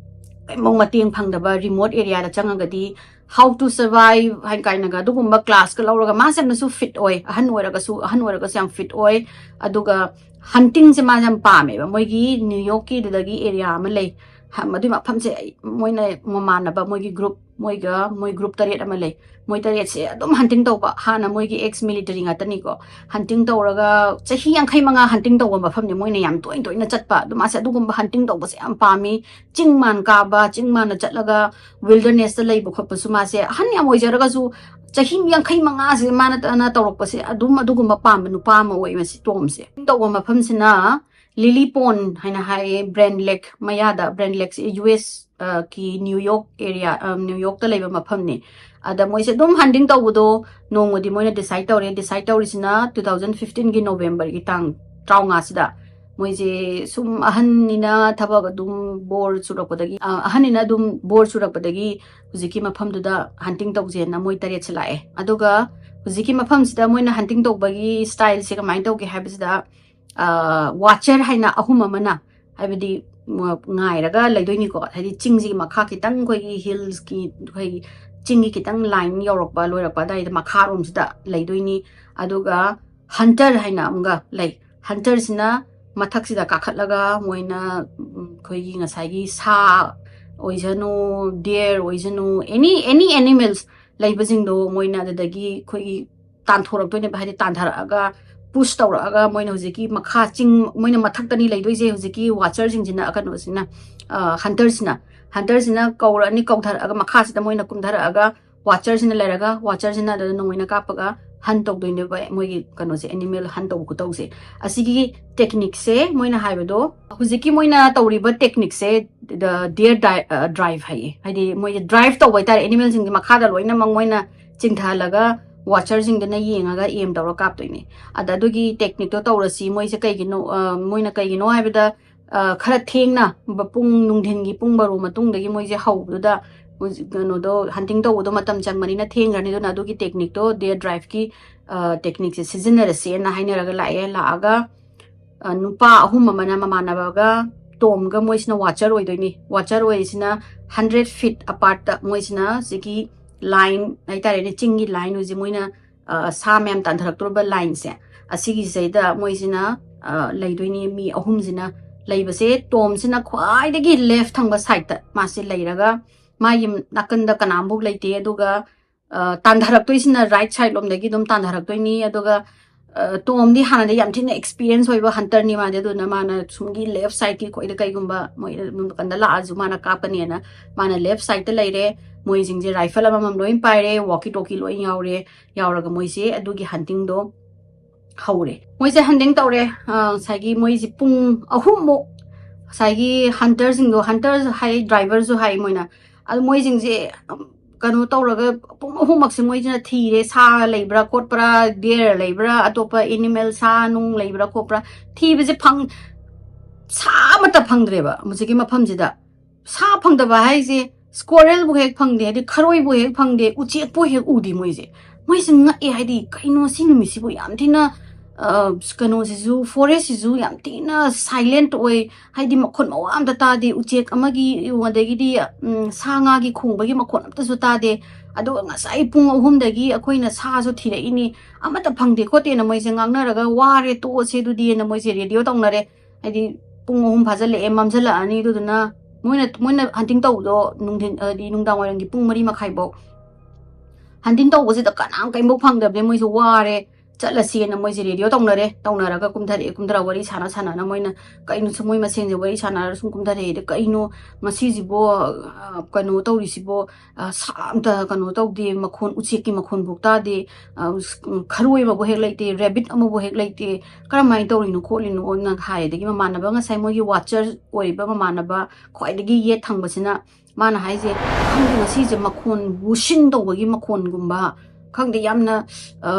ꯀꯩꯝꯐꯥꯎ ꯃꯇꯦꯡ ꯐꯪꯗꯕ ꯔꯤꯃꯣꯠ ꯑꯦꯔꯤꯌꯥꯗ ꯆꯪꯉꯒꯗꯤ how to survive ꯍꯥꯏ ꯀꯥꯏꯅꯒ ꯑꯗꯨꯒꯨꯝꯕ ꯀ꯭ꯂꯥꯁꯀ ꯂꯧꯔꯒ ꯃꯥꯁꯦ ꯌꯥꯝꯅꯁꯨ ꯐꯤꯠ ꯑꯣꯏ꯫ ꯑꯍꯟ ꯑꯣꯏꯔꯒꯁꯨ, ꯑꯍꯟ ꯑꯣꯏꯔꯒꯁꯨ ꯌꯥꯝ ꯐꯤꯠ ꯑꯣꯏ꯫ ꯑꯗꯨꯒ ꯍꯟꯇꯤꯡꯁꯦ ꯃꯥꯁꯦ ꯌꯥꯝ ꯄꯥꯝꯃꯦꯕ꯫ ꯃꯣꯏꯒꯤ ꯅ꯭ꯌꯨ ꯌꯣꯔꯛꯀꯤꯗꯨꯗꯒꯤ ꯑꯦꯔꯤꯌꯥ ꯑꯃ ꯂꯩ꯫ ꯍ-, ꯃꯗꯨꯏ ꯃꯐꯝꯁꯦ ꯑꯩ, ꯃꯣꯏꯅ ꯃꯃꯥꯟꯅꯕ, ꯃꯣꯏꯒꯤ ꯒ꯭ꯔꯨꯞ, ꯃꯣꯏꯒ, ꯃꯣꯏ ꯒ꯭ꯔꯨꯞ ꯇꯔꯦꯠ ꯑꯃ ꯂꯩ꯫ ꯃꯣꯏ ꯇꯔꯦꯠꯁꯦ ꯑꯗꯨꯝ ꯍꯟꯇꯤꯡ ꯇꯧꯕ꯫ ꯍꯥꯟꯅ ꯃꯣꯏꯒꯤ ꯑꯦꯛꯁ ꯃꯤꯂꯤꯇꯔꯤ ꯉꯥꯛꯇꯅꯤꯀꯣ꯫ ꯍꯟꯇꯤꯡ ꯇꯧꯔꯒ ꯆꯍꯤ ꯌꯥꯡꯈꯩ ꯃꯉꯥ ꯍꯟꯇꯤꯡ ꯇꯧꯕ ꯃꯐꯝꯅꯤ ꯃꯣꯏꯅ ꯌꯥꯝ ꯇꯣꯏꯅ ꯇꯣꯏꯅ ꯆꯠꯄ꯫ ꯑꯗꯨ ꯃꯥꯁꯦ ꯑꯗꯨꯒꯨꯝꯕ ꯍꯟꯇꯤꯡ ꯇꯧꯕꯁꯦ ꯌꯥꯝ ꯄꯥꯝꯃꯤ꯫ ꯆꯤꯡ ꯃꯥꯟ ꯀꯥꯕ, ꯆꯤꯡ ꯃꯥꯟꯗ ꯆꯠꯂꯒ ꯋꯤꯜꯗꯔꯅꯦꯁꯇ ꯂꯩꯕ ꯈꯣꯠꯄꯁꯨ ꯃꯥꯁꯦ ꯑꯍꯟ ꯌꯥꯝ ꯑꯣꯏꯖꯔꯒꯁꯨ ꯆꯍꯤ ꯌꯥꯡꯈꯩ ꯃꯉꯥꯁꯦ ꯃꯥꯅ ꯇ-, ꯅ ꯇꯧꯔꯛꯄꯁꯦ ꯑꯗꯨꯝ ꯑꯗꯨꯒꯨꯝꯕ ꯄꯥꯝꯕ ꯅꯨꯄꯥ ꯑꯃ ꯑꯣꯏ ꯃꯁꯤ ꯇꯣꯝꯁꯦ꯫ ꯇꯧꯕ ꯃꯐꯝꯁꯤꯅ ꯂꯤꯂꯤ ꯄꯣꯟ ꯍꯥꯏꯅ ꯍꯥꯏꯌꯦ, ꯕ꯭ꯔꯦꯟ ꯂꯦꯛ ꯃꯌꯥꯗ꯫ ꯕ꯭ꯔꯦꯟ ꯂꯦꯛꯁꯦ ꯌꯨ ꯑꯦꯁ, ꯑ, ꯀꯤ ꯅ꯭ꯌꯨ ꯌꯣꯔꯛ ꯑꯦꯔꯤꯌꯥ, ꯑ, ꯅ꯭ꯌꯨ ꯌꯣꯔꯛꯇ ꯂꯩꯕ ꯃꯐꯝꯅꯤ꯫ ꯑꯗ ꯃꯣꯏꯁꯦ ꯑꯗꯨꯝ ꯍꯟꯇꯤꯡ ꯇꯧꯕꯗꯣ ꯅꯣꯡꯃꯗꯤ ꯃꯣꯏꯅ ꯗꯤꯁꯥꯏꯠ ꯇꯧꯔꯦ꯫ ꯗꯤꯁꯥꯏꯠ ꯇꯧꯔꯤꯁꯤꯅ two thousand fifteen ꯒꯤ ꯅꯣꯕꯦꯝꯕꯔꯒꯤ ꯇꯥꯡ ꯇꯔꯥꯃꯉꯥꯁꯤꯗ꯫ ꯃꯣꯏꯁꯦ ꯁꯨꯝ ꯑꯍꯟꯅꯤꯅ ꯊꯕꯛ ꯑꯗꯨꯝ ꯕꯣꯔ ꯆꯨꯔꯛꯄꯗꯒꯤ, ꯑ, ꯑꯍꯟꯅꯤꯅ ꯑꯗꯨꯝ ꯕꯣꯔ ꯆꯨꯔꯛꯄꯗꯒꯤ ꯍꯧꯖꯤꯛꯀꯤ ꯃꯐꯝꯗꯨꯗ ꯍꯟꯇꯤꯡ ꯇꯧꯁꯦꯅ ꯃꯣꯏ ꯇꯔꯦꯠꯁꯦ ꯂꯥꯛꯑꯦ꯫ ꯑꯗꯨꯒ ꯍꯧꯖꯤꯛꯀꯤ ꯃꯐꯝꯁꯤꯗ ꯃꯣꯏꯅ ꯍꯟꯇꯤꯡ ꯇꯧꯕꯒꯤ ꯁ꯭ꯇꯥꯏꯜꯁꯦ ꯀꯃꯥꯏꯅ ꯇꯧꯒꯦ ꯍꯥꯏꯕꯁꯤꯗ, ꯑ, ꯋꯥꯆꯔ ꯍꯥꯏꯅ ꯑꯍꯨꯝ ꯑꯃꯅ, ꯍꯥꯏꯕꯗꯤ, ꯃ-, ꯉꯥꯏꯔꯒ ꯂꯩꯗꯣꯏꯅꯤꯀꯣ꯫ ꯍꯥꯏꯗꯤ ꯆꯤꯡꯁꯤꯒꯤ ꯃꯈꯥ ꯈꯤꯇꯪ ꯑꯩꯈꯣꯏꯒꯤ ꯍꯤꯜꯁꯀꯤ ꯑꯩꯈꯣꯏꯒꯤ ꯆꯤꯡꯒꯤ ꯈꯤꯇꯪ line ꯌꯧꯔꯛꯄ, ꯂꯣꯏꯔꯛꯄ ꯑꯗꯨꯋꯥꯏꯗ ꯃꯈꯥꯔꯣꯝꯁꯤꯗ ꯂꯩꯗꯣꯏꯅꯤ꯫ ꯑꯗꯨꯒ hunter ꯍꯥꯏꯅ ꯑꯃꯒ ꯂꯩ꯫ Hunterꯁꯤꯅ ꯃꯊꯛꯁꯤꯗ ꯀꯥꯈꯠꯂꯒ ꯃꯣꯏꯅ, ꯎꯝ, ꯑꯩꯈꯣꯏꯒꯤ ꯉꯁꯥꯏꯒꯤ ꯁꯥ ꯑꯣꯏꯁꯅꯨ, deer ꯑꯣꯏꯁꯅꯨ, any, any animals ꯂꯩꯕꯁꯤꯡꯗꯣ ꯃꯣꯏꯅ ꯑꯗꯨꯗꯒꯤ ꯑꯩꯈꯣꯏꯒꯤ ꯇꯥꯟꯊꯣꯔꯛꯇꯣꯏꯅꯦꯕ, ꯍꯥꯏꯗꯤ ꯇꯥꯟꯊꯔꯛꯑꯒ, push ꯇꯧꯔꯛꯑꯒ ꯃꯣꯏꯅ ꯍꯧꯖꯤꯛꯀꯤ ꯃꯈꯥ ꯆꯤꯡ, ꯃꯣꯏꯅ ꯃꯊꯛꯇꯅꯤ ꯂꯩꯗꯣꯏꯁꯦ ꯍꯧꯖꯤꯛꯀꯤ watcherꯁꯤꯡꯁꯤꯅ, ꯀꯩꯅꯣꯁꯤꯅ, ꯑ, hunterꯁꯤꯅ꯫ Hunterꯁꯤꯅ ꯀꯧꯔꯛꯑꯅꯤ, ꯀꯧꯊꯔꯛꯑꯒ ꯃꯈꯥꯁꯤꯗ ꯃꯣꯏꯅ ꯀꯨꯝꯊꯔꯛꯑꯒ watcherꯁꯤꯅ ꯂꯩꯔꯒ watcherꯁꯤꯅ ꯑꯗꯨꯗ ꯅꯣꯡꯃꯩꯅ ꯀꯥꯞꯄꯒ hunt ꯇꯧꯗꯣꯏꯅꯦꯕ, ꯃꯣꯏꯒꯤ ꯀꯩꯅꯣꯁꯦ, animal hunt ꯇꯧꯕ ꯈꯨꯇꯧꯁꯦ꯫ ꯑꯁꯤꯒꯤ techniqueꯁꯦ ꯃꯣꯏꯅ ꯍꯥꯏꯕꯗꯣ ꯍꯧꯖꯤꯛꯀꯤ ꯃꯣꯏꯅ ꯇꯧꯔꯤꯕ techniqueꯁꯦ the deer di-, ꯑ, drive ꯍꯥꯏꯌꯦ꯫ ꯍꯥꯏꯗꯤ ꯃꯣꯏꯁꯦ drive ꯇꯧꯕ ꯍꯥꯏꯇꯥꯔꯦ, animalꯁꯤꯡꯁꯦ ꯃꯈꯥꯗ ꯂꯣꯏꯅꯃꯛ ꯃꯣꯏꯅ ꯆꯤꯡꯊꯍꯜꯂꯒ watcherꯁꯤꯡꯗꯨꯅ ꯌꯦꯡꯉꯒ aim ꯇꯧꯔ ꯀꯥꯞꯇꯣꯏꯅꯦ꯫ ꯑꯗ ꯑꯗꯨꯒꯤ techniqueꯇꯣ ꯇꯧꯔꯁꯤ꯫ ꯃꯣꯏꯁꯦ ꯀꯩꯒꯤꯅꯣ, ꯑ, ꯃꯣꯏꯅ ꯀꯩꯒꯤꯅꯣ ꯍꯥꯏꯕꯗ, ꯑ, ꯈꯔ ꯊꯦꯡꯅ ꯕ-, ꯄꯨꯡ ꯅꯨꯡꯊꯤꯟꯒꯤ ꯄꯨꯡ ꯕꯥꯔꯣ ꯃꯇꯨꯡꯗꯒꯤ ꯃꯣꯏꯁꯦ ꯍꯧꯕꯗꯨꯗ ꯍꯧꯖꯤꯛ ꯀꯩꯅꯣꯗꯣ, hunting ꯇꯧꯕꯗꯣ ꯃꯇꯝ ꯆꯪꯕꯅꯤꯅ ꯊꯦꯡꯈ꯭ꯔꯅꯤ꯫ ꯑꯗꯨꯅ ꯑꯗꯨꯒꯤ techniqueꯇꯣ, deer driveꯀꯤ, ꯑ, techniqueꯁꯦ ꯁꯤꯖꯤꯟꯅꯔꯁꯦꯅ ꯍꯥꯏꯅꯔꯒ ꯂꯥꯛꯑꯦ꯫ ꯂꯥꯛꯑꯒ, ꯑ, ꯅꯨꯄꯥ ꯑꯍꯨꯝ ꯑꯃꯅ ꯃꯃꯥꯟꯅꯕꯒ ꯇꯣꯝꯒ ꯃꯣꯏꯁꯤꯅ watcher ꯑꯣꯏꯗꯣꯏꯅꯤ꯫ Watcher ꯑꯣꯏꯔꯤꯁꯤꯅ hundred feet apartꯇ ꯃꯣꯏꯁꯤꯅ ꯁꯤꯒꯤ line ꯍꯥꯏꯇꯥꯔꯦꯅꯦ, ꯆꯤꯡꯒꯤ line ꯍꯧꯖꯤꯛ ꯃꯣꯏꯅ, ꯑ, ꯁꯥ ꯃꯌꯥꯝ ꯇꯥꯟꯊꯔꯛꯇꯣꯔꯤꯕ lineꯁꯦ, ꯑꯁꯤꯒꯤꯁꯤꯗꯩꯗ ꯃꯣꯏꯁꯤꯅ, ꯑ, ꯂꯩꯗꯣꯏꯅꯤ꯫ ꯃꯤ ꯑꯍꯨꯝꯁꯤꯅ ꯂꯩꯕꯁꯦ, ꯇꯣꯝꯁꯤꯅ ꯈ꯭ꯋꯥꯏꯗꯒꯤ left ꯊꯪꯕ sideꯇ ꯃꯥꯁꯦ ꯂꯩꯔꯒ, ꯃꯥꯒꯤ ꯅꯥꯀꯟꯗ ꯀꯅꯥꯝꯐꯥꯎ ꯂꯩꯇꯦ꯫ ꯑꯗꯨꯒ, ꯑ, ꯇꯥꯟꯊꯔꯛꯇꯣꯏꯁꯤꯅ right side ꯂꯣꯝꯗꯒꯤ ꯑꯗꯨꯝ ꯇꯥꯟꯊꯔꯛꯇꯣꯏꯅꯤ꯫ ꯑꯗꯨꯒ, ꯑ, ꯇꯣꯝꯗꯤ ꯍꯥꯟꯅꯗꯤ ꯌꯥꯝ ꯊꯤꯅ experience ꯑꯣꯏꯕ hunterꯅꯤ ꯃꯥꯗꯤ, ꯑꯗꯨꯅ ꯃꯥꯅ ꯁꯨꯝꯒꯤ left sideꯀꯤ ꯈꯣꯏꯗ ꯀꯩꯒꯨꯝꯕ ꯃꯣꯏ ꯑꯗꯨꯝ ꯅꯥꯀꯟꯗ ꯂꯥꯛꯑꯁꯨ ꯃꯥꯅ ꯀꯥꯞꯀꯅꯤꯅ ꯃꯥꯅ left sideꯇ ꯂꯩꯔꯦ꯫ ꯃꯣꯏꯁꯤꯡꯁꯦ rifle ꯑꯃꯃꯝ ꯂꯣꯏ ꯄꯥꯏꯔꯦ, walkie talkie ꯂꯣꯏ ꯌꯥꯎꯔꯦ꯫ ꯌꯥꯎꯔꯒ ꯃꯣꯏꯁꯦ ꯑꯗꯨꯒꯤ huntingꯗꯣ ꯍꯧꯔꯦ꯫ ꯃꯣꯏꯁꯦ hunting ꯇꯧꯔꯦ꯫ ꯑ, ꯉꯁꯥꯏꯒꯤ ꯃꯣꯏꯁꯦ ꯄꯨꯡ ꯑꯍꯨꯝꯃꯨꯛ ꯉꯁꯥꯏꯒꯤ hunterꯁꯤꯡꯗꯣ, hunter ꯍꯥꯏ, driverꯁꯨ ꯍꯥꯏ ꯃꯣꯏꯅ, ꯑꯗꯨ ꯃꯣꯏꯁꯤꯡꯁꯦ, ꯎꯝ, ꯀꯩꯅꯣ ꯇꯧꯔꯒ ꯄꯨꯡ ꯑꯍꯨꯝꯃꯛꯁꯦ ꯃꯣꯏꯁꯤꯅ ꯊꯤꯔꯦ꯫ ꯁꯥ ꯂꯩꯕ꯭ꯔꯥ ꯈꯣꯠꯄ꯭ꯔꯥ, deer ꯂꯩꯕ꯭ꯔꯥ, ꯑꯇꯣꯞꯄ animal ꯁꯥ ꯅꯨꯡ ꯂꯩꯕ꯭ꯔꯥ ꯈꯣꯠꯄ꯭ꯔꯥ, ꯊꯤꯕꯁꯦ ꯐꯪ-, ꯁꯥ ꯑꯃꯠꯇ ꯐꯪꯗ꯭ꯔꯦꯕ ꯍꯧꯖꯤꯛꯀꯤ ꯃꯐꯝꯁꯤꯗ꯫ ꯁꯥ ꯐꯪꯗꯕ ꯍꯥꯏꯁꯦ, squirrelꯕꯨ ꯍꯦꯛ ꯐꯪꯗꯦ, ꯍꯥꯏꯗꯤ ꯈꯔꯣꯏꯕꯨ ꯍꯦꯛ ꯐꯪꯗꯦ, ꯎꯆꯦꯛꯄꯨ ꯍꯦꯛ ꯎꯗꯦ ꯃꯣꯏꯁꯦ꯫ ꯃꯣꯏꯁꯦ ꯉꯛꯑꯦ, ꯍꯥꯏꯗꯤ ꯀꯩꯅꯣ ꯁꯤ ꯅꯨꯃꯤꯠꯁꯤꯕꯨ ꯌꯥꯝ ꯊꯤꯅ ꯑ, ꯀꯩꯅꯣꯁꯤꯁꯨ, ꯐꯣꯔꯦꯁꯁꯤꯁꯨ ꯌꯥꯝ ꯊꯤꯅ ꯁꯥꯏꯂꯦꯟꯠ ꯑꯣꯏ꯫ ꯍꯥꯏꯗꯤ ꯃꯈꯣꯟ ꯃꯋꯥ ꯑꯝꯇ ꯇꯥꯗꯦ, ꯎꯆꯦꯛ ꯑꯃꯒꯤ, ꯑꯗꯒꯤꯗꯤ, ꯎꯝ, ꯁꯥ ꯉꯥꯒꯤ ꯈꯣꯡꯕꯒꯤ ꯃꯈꯣꯟ ꯑꯝꯇꯁꯨ ꯇꯥꯗꯦ꯫ ꯑꯗꯨꯒ ꯉꯁꯥꯏ ꯄꯨꯡ ꯑꯍꯨꯝꯗꯒꯤ ꯑꯩꯈꯣꯏꯅ ꯁꯥꯁꯨ ꯊꯤꯔꯛꯏꯅꯤ, ꯑꯃꯠꯇ ꯐꯪꯗꯦ ꯈꯣꯠꯇꯦꯅ ꯃꯣꯏꯁꯦ ꯉꯥꯡꯅꯔꯒ, "ꯋꯥꯔꯦ, ꯇꯣꯛꯑꯁꯦ ꯑꯗꯨꯗꯤꯅ" ꯃꯣꯏꯁꯦ ꯔꯦꯗꯤꯑꯣ ꯇꯧꯅꯔꯦ꯫ ꯍꯥꯏꯗꯤ ꯄꯨꯡ ꯑꯍꯨꯝ ꯐꯥꯖꯤꯜꯂꯛꯑꯦ, ꯃꯝꯁꯤꯜꯂꯛꯑꯅꯤ, ꯑꯗꯨꯗꯨꯅ ꯃꯣꯏꯅ, ꯃꯣꯏꯅ ꯍꯟꯇꯤꯡ ꯇꯧꯕꯗꯣ ꯅꯨꯡꯊꯤꯟ, ꯍꯥꯏꯗꯤ ꯅꯨꯡꯗꯥꯡ ꯋꯥꯏꯔꯝꯒꯤ ꯄꯨꯡ ꯃꯔꯤ ꯃꯈꯥꯏꯐꯧ ꯍꯟꯇꯤꯡ ꯇꯧꯕꯁꯤꯗ ꯀꯅꯥꯝ ꯀꯩꯝꯐꯥꯎ ꯐꯪꯗꯕꯅꯦ꯫ ꯃꯣꯏꯁꯨ ꯋꯥꯔꯦ, ꯆꯠꯂꯁꯦꯅ ꯃꯣꯏꯁꯦ ꯔꯦꯗꯤꯑꯣ ꯇꯧꯅꯔꯦ꯫ ꯇꯧꯅꯔꯒ ꯀꯨꯝꯊꯔꯛꯑꯦ, ꯀꯨꯝꯊꯔ ꯋꯥꯔꯤ ꯁꯥꯟꯅ ꯁꯥꯟꯅꯅ ꯃꯣꯏꯅ, ꯀꯩꯅꯣ ꯁꯨꯝ ꯃꯣꯏ ꯃꯁꯦꯟꯁꯦ ꯋꯥꯔꯤ ꯁꯥꯟꯅꯔꯒ ꯁꯨꯝ ꯀꯨꯝꯊꯔꯛꯑꯦ꯫ "ꯑꯗ ꯀꯩꯅꯣ ꯉꯁꯤꯁꯤꯕꯣ, ꯑ, ꯀꯩꯅꯣ ꯇꯧꯔꯤꯁꯤꯕꯣ, ꯑ, ꯁꯥ ꯑꯝꯇ ꯀꯩꯅꯣ ꯇꯧꯗꯦ, ꯃꯈꯣꯟ, ꯎꯆꯦꯛꯀꯤ ꯃꯈꯣꯟꯐꯧ ꯇꯥꯗꯦ, ꯑ, ꯈꯔꯣꯏ ꯑꯃꯕꯨ ꯍꯦꯛ ꯂꯩꯇꯦ, ꯔꯦꯕꯤꯠ ꯑꯃꯕꯨ ꯍꯦꯛ ꯂꯩꯇꯦ, ꯀꯔꯝꯍꯥꯏꯅ ꯇꯧꯔꯤꯅꯣ ꯈꯣꯠꯂꯤꯅꯣꯅ" ꯍꯥꯏ꯫ ꯑꯗꯒꯤ ꯃꯃꯥꯟꯅꯕ, ꯉꯁꯥꯏ ꯃꯣꯏꯒꯤ ꯋꯥꯆꯔ ꯑꯣꯏꯔꯤꯕ ꯃꯃꯥꯟꯅꯕ ꯈ꯭ꯋꯥꯏꯗꯒꯤ ꯌꯦꯠ ꯊꯪꯕꯁꯤꯅ, ꯃꯥꯅ ꯍꯥꯏꯁꯦ, "ꯈꯪꯗꯦ, ꯉꯁꯤꯁꯦ ꯃꯈꯣꯟ ꯋꯨꯁꯤꯟ ꯇꯧꯕꯒꯤ ꯃꯈꯣꯟꯒꯨꯝꯕ, ꯈꯪꯗꯦ, ꯌꯥꯝꯅ, ꯑ,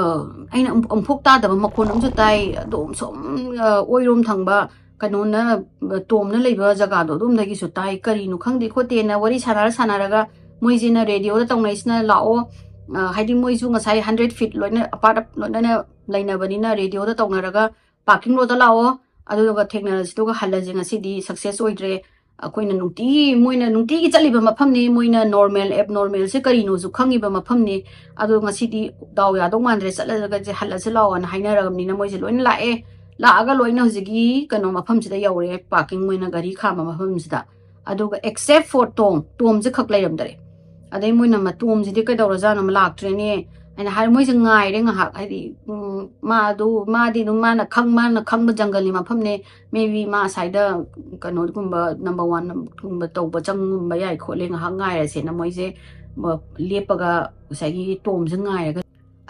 ꯑꯩꯅ ꯑꯃꯨꯛ, ꯑꯃꯨꯛꯐꯥꯎ ꯇꯥꯗꯕ ꯃꯈꯣꯟ ꯑꯃꯁꯨ ꯇꯥꯏ, ꯑꯗꯨꯝ ꯁꯨꯝ, ꯑ, ꯑꯣꯏꯔꯣꯝ ꯊꯪꯕ ꯀꯩꯅꯣꯅ, ꯑ, ꯇꯣꯝꯅ ꯂꯩꯕ ꯖꯒꯥꯗꯣ ꯑꯗꯣꯝꯗꯒꯤꯁꯨ ꯇꯥꯏ, ꯀꯔꯤꯅꯣ ꯈꯪꯗꯦ ꯈꯣꯠꯇꯦꯅ" ꯋꯥꯔꯤ ꯁꯥꯟꯅꯔ ꯁꯥꯟꯅꯔꯒ ꯃꯣꯏꯁꯤꯅ ꯔꯦꯗꯤꯑꯣꯗ ꯇꯧꯅꯩꯁꯤꯅ, "ꯂꯥꯛꯑꯣ", ꯑ, ꯍꯥꯏꯗꯤ ꯃꯣꯏꯁꯨ ꯉꯁꯥꯏ ꯍꯟꯗ꯭ꯔꯦꯠ ꯐꯤꯠ ꯂꯣꯏꯅ ꯑꯄꯥꯔꯠ ꯂꯣꯏꯅꯅ ꯂꯩꯅꯕꯅꯤꯅ ꯔꯦꯗꯤꯑꯣꯗ ꯇꯧꯅꯔꯒ, "ꯄꯥꯔꯀꯤꯡ ꯂꯣꯠꯇ ꯂꯥꯛꯑꯣ, ꯑꯗꯨꯒ ꯊꯦꯡꯅꯔꯁꯤ, ꯑꯗꯨꯒ ꯍꯜꯂꯁꯦ, ꯉꯁꯤꯗꯤ ꯁꯛꯁꯦꯁ ꯑꯣꯏꯗ꯭ꯔꯦ, ꯑꯩꯈꯣꯏꯅ ꯅꯨꯡꯇꯤꯒꯤ, ꯃꯣꯏꯅ ꯅꯨꯡꯇꯤꯒꯤ ꯆꯠꯂꯤꯕ ꯃꯐꯝꯅꯤ, ꯃꯣꯏꯅ ꯅꯣꯔꯃꯦꯜ ꯑꯦꯕ ꯅꯣꯔꯃꯦꯜꯁꯦ ꯀꯔꯤꯅꯣꯁꯨ ꯈꯪꯉꯤꯕ ꯃꯐꯝꯅꯤ, ꯑꯗꯣ ꯉꯁꯤꯗꯤ ꯗꯥꯎ ꯌꯥꯗꯧ ꯃꯥꯟꯗ꯭ꯔꯦ, ꯆꯠꯂꯒꯁꯦ ꯍꯜꯂꯁꯤ ꯂꯥꯛꯑꯣꯅ" ꯍꯥꯏꯅꯔꯕꯅꯤꯅ ꯃꯣꯏꯁꯦ ꯂꯣꯏꯅ ꯂꯥꯛꯑꯦ꯫ ꯂꯥꯛꯑꯒ ꯂꯣꯏꯅ ꯍꯧꯖꯤꯛꯀꯤ ꯀꯩꯅꯣ ꯃꯐꯝꯁꯤꯗ ꯌꯧꯔꯦ, ꯄꯥꯔꯀꯤꯡ, ꯃꯣꯏꯅ ꯒꯥꯔꯤ ꯈꯥꯝꯕ ꯃꯐꯝꯁꯤꯗ꯫ ꯑꯗꯨꯒ except for ꯇꯣꯝ, ꯇꯣꯝꯁꯦ ꯈꯛ ꯂꯩꯔꯝꯗꯔꯦ꯫ ꯑꯗꯩ ꯃꯣꯏꯅ "ꯃꯇꯣꯝꯁꯤꯗꯤ ꯀꯩꯗꯧꯔꯖꯥꯠꯅꯣ, ꯑꯃ ꯂꯥꯛꯇ꯭ꯔꯦꯅꯦ" ꯍꯥꯏꯅ ꯍꯥꯏꯔ ꯃꯣꯏꯁꯦ ꯉꯥꯏꯔꯦ ꯉꯥꯏꯍꯥꯛ꯫ ꯍꯥꯏꯗꯤ, ꯎꯝ, ꯃꯥ ꯑꯗꯨ, ꯃꯥꯗꯤ ꯑꯗꯨꯝ ꯃꯥꯅ ꯈꯪ-, ꯃꯥꯅ ꯈꯪꯕ ꯖꯪꯒꯜꯒꯤ ꯃꯐꯝꯅꯦ, maybe ꯃꯥ ꯑꯁꯥꯏꯗ ꯀꯩꯅꯣꯒꯨꯝꯕ, ꯅꯝꯕꯔ ꯋꯥꯟꯒꯨꯝꯕ ꯇꯧꯕ ꯆꯪꯒꯨꯝꯕ ꯌꯥꯏ ꯈꯣꯠꯂꯦ, ꯉꯥꯏꯍꯥꯛ ꯉꯥꯏꯔꯁꯦꯅ ꯃꯣꯏꯁꯦ ꯃ-, ꯂꯦꯞꯄꯒ ꯉꯁꯥꯏꯒꯤ ꯇꯣꯝꯁꯦ ꯉꯥꯏꯔꯒ,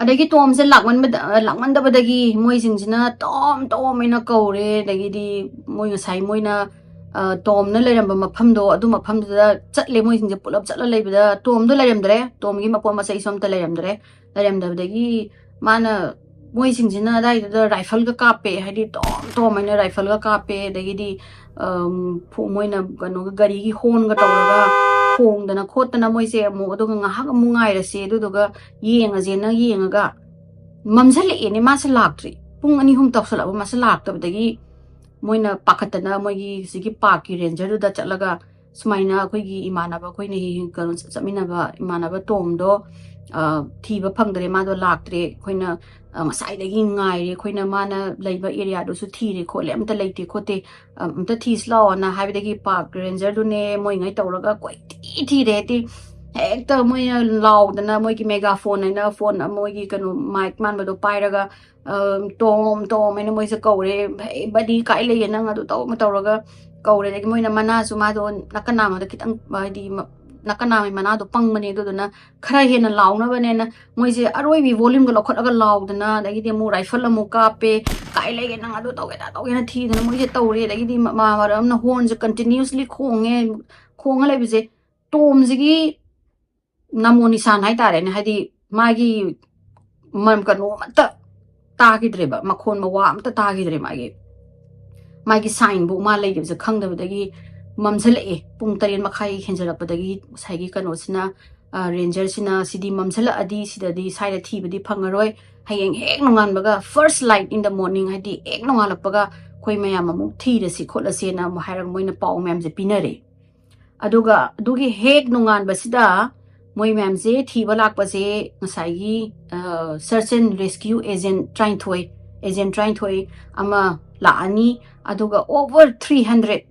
ꯑꯗꯒꯤ ꯇꯣꯝꯁꯦ ꯂꯥꯛꯃꯟꯕꯗ-, ꯂꯥꯛꯃꯟꯗꯕꯗꯒꯤ ꯃꯣꯏꯁꯤꯡꯁꯤꯅ "ꯇꯣꯝ, ꯇꯣꯝ" ꯍꯥꯏꯅ ꯀꯧꯔꯦ꯫ ꯑꯗꯒꯤꯗꯤ ꯃꯣꯏ ꯉꯁꯥꯏ ꯃꯣꯏꯅ, ꯑ, ꯇꯣꯝꯅ ꯂꯩꯔꯝꯕ ꯃꯐꯝꯗꯣ, ꯑꯗꯨ ꯃꯐꯝꯗꯨꯗ ꯆꯠꯂꯦ꯫ ꯃꯣꯏꯁꯤꯡꯁꯦ ꯄꯨꯂꯞ ꯆꯠꯂ ꯂꯩꯕꯗ ꯇꯣꯝꯗꯣ ꯂꯩꯔꯝꯗ꯭ꯔꯦ꯫ ꯇꯣꯝꯒꯤ ꯃꯄꯣꯠ ꯃꯆꯩꯁꯨ ꯑꯝꯇ ꯂꯩꯔꯝꯗ꯭ꯔꯦ꯫ ꯂꯩꯔꯝꯗꯕꯗꯒꯤ ꯃꯥꯅ, ꯃꯣꯏꯁꯤꯡꯁꯤꯅ ꯑꯗꯥꯏꯗꯨꯗ ꯔꯥꯏꯐꯜꯒ ꯀꯥꯞꯄꯦ, ꯍꯥꯏꯗꯤ ꯇꯣꯝ, ꯇꯣꯝ ꯍꯥꯏꯅ ꯔꯥꯏꯐꯜꯒ ꯀꯥꯞꯄꯦ꯫ ꯑꯗꯒꯤꯗꯤ, ꯑꯝ, ꯐꯨ-, ꯃꯣꯏꯅ ꯀꯩꯅꯣꯒ, ꯒꯥꯔꯤꯒꯤ ꯍꯣꯔꯟꯒ ꯇꯧꯔꯒ ꯈꯣꯡꯗꯅ ꯈꯣꯠꯇꯅ ꯃꯣꯏꯁꯦ ꯑꯃꯨꯛ, ꯑꯗꯨꯒ ꯉꯥꯏꯍꯥꯛ ꯑꯃꯨꯛ ꯉꯥꯏꯔꯁꯦ, ꯑꯗꯨꯗꯨꯒ ꯌꯦꯡꯉꯁꯦꯅ ꯌꯦꯡꯉꯒ ꯃꯝꯁꯤꯜꯂꯛꯑꯦꯅꯦ, ꯃꯥꯁꯦ ꯂꯥꯛꯇ꯭ꯔꯤ꯫ ꯄꯨꯡ ꯑꯅꯤ ꯑꯍꯨꯝ ꯇꯧꯁꯜꯂꯛꯑꯕ ꯃꯥꯁꯦ ꯂꯥꯛꯇꯕꯗꯒꯤ ꯃꯣꯏꯅ ꯄꯥꯈꯠꯇꯅ ꯃꯣꯏꯒꯤ ꯁꯤꯒꯤ ꯄꯥꯔꯛꯀꯤ ꯔꯦꯟꯖꯔꯗꯨꯗ ꯆꯠꯂꯒ ꯁꯨꯃꯥꯏꯅ ꯑꯩꯈꯣꯏꯒꯤ ꯏꯃꯥꯟꯅꯕ, ꯑꯩꯈꯣꯏꯅ ꯍꯦꯛ ꯍꯦꯛ ꯀꯩꯅꯣ ꯆꯠꯃꯤꯟꯅꯕ ꯏꯃꯥꯟꯅꯕ ꯇꯣꯝꯗꯣ, ꯑ, ꯊꯤꯕ ꯐꯪꯗ꯭ꯔꯦ, ꯃꯥꯗꯣ ꯂꯥꯛꯇ꯭ꯔꯦ, ꯑꯩꯈꯣꯏꯅ, ꯑ, ꯉꯁꯥꯏꯗꯒꯤ ꯉꯥꯏꯔꯦ, ꯑꯩꯈꯣꯏꯅ ꯃꯥꯅ ꯂꯩꯕ ꯑꯦꯔꯤꯌꯥꯗꯨꯁꯨ ꯊꯤꯔꯦ ꯈꯣꯠꯂꯦ, ꯑꯝꯇ ꯂꯩꯇꯦ ꯈꯣꯠꯇꯦ, ꯑ, ꯑꯝꯇ ꯊꯤꯁꯤ ꯂꯥꯛꯑꯣꯅ ꯍꯥꯏꯕꯗꯒꯤ ꯄꯥꯔꯛ ꯔꯦꯟꯖꯔꯗꯨꯅꯦ ꯃꯣꯏꯉꯩ ꯇꯧꯔꯒ ꯀꯣꯏꯊꯤ ꯊꯤꯔꯦ꯫ ꯍꯦꯛꯇ ꯍꯦꯛꯇ ꯃꯣꯏꯅ ꯂꯥꯎꯗꯅ ꯃꯣꯏꯒꯤ ꯃꯦꯒꯥꯐꯣꯟ ꯍꯥꯏꯅ ꯐꯣꯟ, ꯃꯣꯏꯒꯤ ꯀꯩꯅꯣ ꯃꯥꯏꯛ ꯃꯥꯟꯕꯗꯣ ꯄꯥꯏꯔꯒ, ꯑ, "ꯇꯣꯝ, ꯇꯣꯝ" ꯍꯥꯏꯅ ꯃꯣꯏꯁꯦ ꯀꯧꯔꯦ꯫ "ꯍꯦ ꯕꯗꯤ, ꯀꯥꯏ ꯂꯩꯒꯦ ꯅꯪ?" ꯑꯗꯨ ꯇꯧ ꯑꯃ ꯇꯧꯔꯒ ꯀꯧꯔꯦ꯫ ꯑꯗꯒꯤ ꯃꯣꯏꯅ ꯃꯅꯥꯁꯨ, ꯃꯥꯗꯣ ꯅꯥꯀꯟ ꯅꯥꯝꯃꯗ ꯈꯤꯇꯪ, ꯍꯥꯏꯗꯤ, ꯃ-, ꯅꯥꯀꯟ ꯅꯥꯝꯃꯩ ꯃꯅꯥꯗꯣ ꯄꯪꯕꯅꯦ, ꯑꯗꯨꯗꯨꯅ ꯈꯔ ꯍꯦꯟꯅ ꯂꯥꯎꯅꯕꯅꯦꯅ ꯃꯣꯏꯁꯦ ꯑꯔꯣꯏꯕꯤ ꯚꯣꯂ꯭ꯌꯨꯝꯒ ꯂꯧꯈꯠꯂꯒ ꯂꯥꯎꯗꯅ, ꯑꯗꯒꯤꯗꯤ ꯑꯃꯨꯛ ꯔꯥꯏꯐꯜ ꯑꯃꯨꯛ ꯀꯥꯞꯄꯦ, "ꯀꯥꯏ ꯂꯩꯒꯦ ꯅꯪ?" ꯑꯗꯨ ꯇꯧꯒꯦ, ꯑꯗꯥ ꯇꯧꯒꯦꯅ ꯊꯤꯗꯅ ꯃꯣꯏꯁꯦ ꯇꯧꯔꯦ꯫ ꯑꯗꯒꯤꯗꯤ ꯃ-, ꯃ-, ꯃꯔꯛ ꯑꯃꯅ ꯍꯣꯔꯟꯁꯦ ꯀꯟꯇꯤꯅ꯭ꯌꯨꯁꯂꯤ ꯈꯣꯡꯉꯦ, ꯈꯣꯡꯉ ꯂꯩꯕꯁꯦ꯫ ꯇꯣꯝꯁꯤꯒꯤ ꯅꯃꯣ ꯅꯤꯁꯥꯟ ꯍꯥꯏꯇꯥꯔꯦꯅꯦ, ꯍꯥꯏꯗꯤ ꯃꯥꯒꯤ ꯃꯔꯝ ꯀꯩꯅꯣ ꯑꯃꯠꯇ ꯇꯥꯈꯤꯗ꯭ꯔꯦꯕ, ꯃꯈꯣꯟ ꯃꯋꯥ ꯑꯝꯇ ꯇꯥꯈꯤꯗ꯭ꯔꯦ꯫ ꯃꯥꯒꯤ, ꯃꯥꯒꯤ ꯁꯥꯏꯟꯕꯨ ꯃꯥ ꯂꯩꯈꯤꯕꯁꯦ ꯈꯪꯗꯕꯗꯒꯤ ꯃꯝꯁꯤꯜꯂꯛꯑꯦ꯫ ꯄꯨꯡ ꯇꯔꯦꯠ ꯃꯈꯥꯏ ꯍꯦꯟꯖꯜꯂꯛꯄꯗꯒꯤ ꯉꯁꯥꯏꯒꯤ ꯀꯩꯅꯣꯁꯤꯅ, ꯑ, ꯔꯦꯟꯖꯔꯁꯤꯅ, "ꯁꯤꯗꯤ ꯃꯝꯁꯤꯜꯂꯛꯑꯗꯤ ꯁꯤꯗꯗꯤ ꯁ꯭ꯋꯥꯏꯗ ꯊꯤꯕꯗꯤ ꯐꯪꯉꯔꯣꯏ, ꯍꯌꯦꯡ ꯍꯦꯛ ꯅꯣꯡꯉꯥꯟꯕꯒ, first light in the morning", ꯍꯥꯏꯗꯤ ꯍꯦꯛ ꯅꯣꯡꯉꯥꯜꯂꯛꯄꯒ ꯑꯩꯈꯣꯏ ꯃꯌꯥꯝ ꯑꯃꯨꯛ ꯊꯤꯔꯁꯤ ꯈꯣꯠꯂꯁꯦꯅ ꯑꯃꯨꯛ ꯍꯥꯏꯔꯒ ꯃꯣꯏꯅ ꯄꯥꯎ ꯃꯌꯥꯝꯁꯦ ꯄꯤꯅꯔꯦ꯫ ꯑꯗꯨꯒ ꯑꯗꯨꯒꯤ ꯍꯦꯛ ꯅꯣꯡꯉꯥꯟꯕꯁꯤꯗ ꯃꯣꯏ ꯃꯌꯥꯝꯁꯦ ꯊꯤꯕ ꯂꯥꯛꯄꯁꯦ ꯉꯁꯥꯏꯒꯤ, ꯑ, search and rescue agent ꯇꯔꯥꯅꯤꯊꯣꯏ, agent ꯇꯔꯥꯅꯤꯊꯣꯏ ꯑꯃ ꯂꯥꯛꯑꯅꯤ, ꯑꯗꯨꯒ over three hundred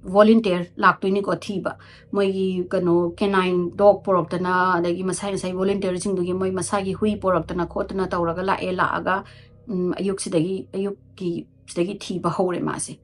volunteer ꯂꯥꯛꯇꯣꯏꯅꯤꯀꯣ ꯊꯤꯕ꯫ ꯃꯣꯏꯒꯤ ꯀꯩꯅꯣ canine dog ꯄꯣꯔꯛꯇꯅ, ꯑꯗꯒꯤ ꯃꯁꯥꯏ ꯃꯁꯥꯏ volunteerꯁꯤꯡꯗꯨꯒꯤ ꯃꯣꯏ ꯃꯁꯥꯒꯤ ꯍꯨꯏ ꯄꯣꯔꯛꯇꯅ ꯈꯣꯠꯇꯅ ꯇꯧꯔꯒ ꯂꯥꯛꯑꯦ꯫ ꯂꯥꯛꯑꯒ, ꯎꯝ, ꯑꯌꯨꯛꯁꯤꯗꯒꯤ, ꯑꯌꯨꯛꯀꯤ ꯁꯤꯗꯒꯤ ꯊꯤꯕ ꯍꯧꯔꯦ ꯃꯥꯁꯦ꯫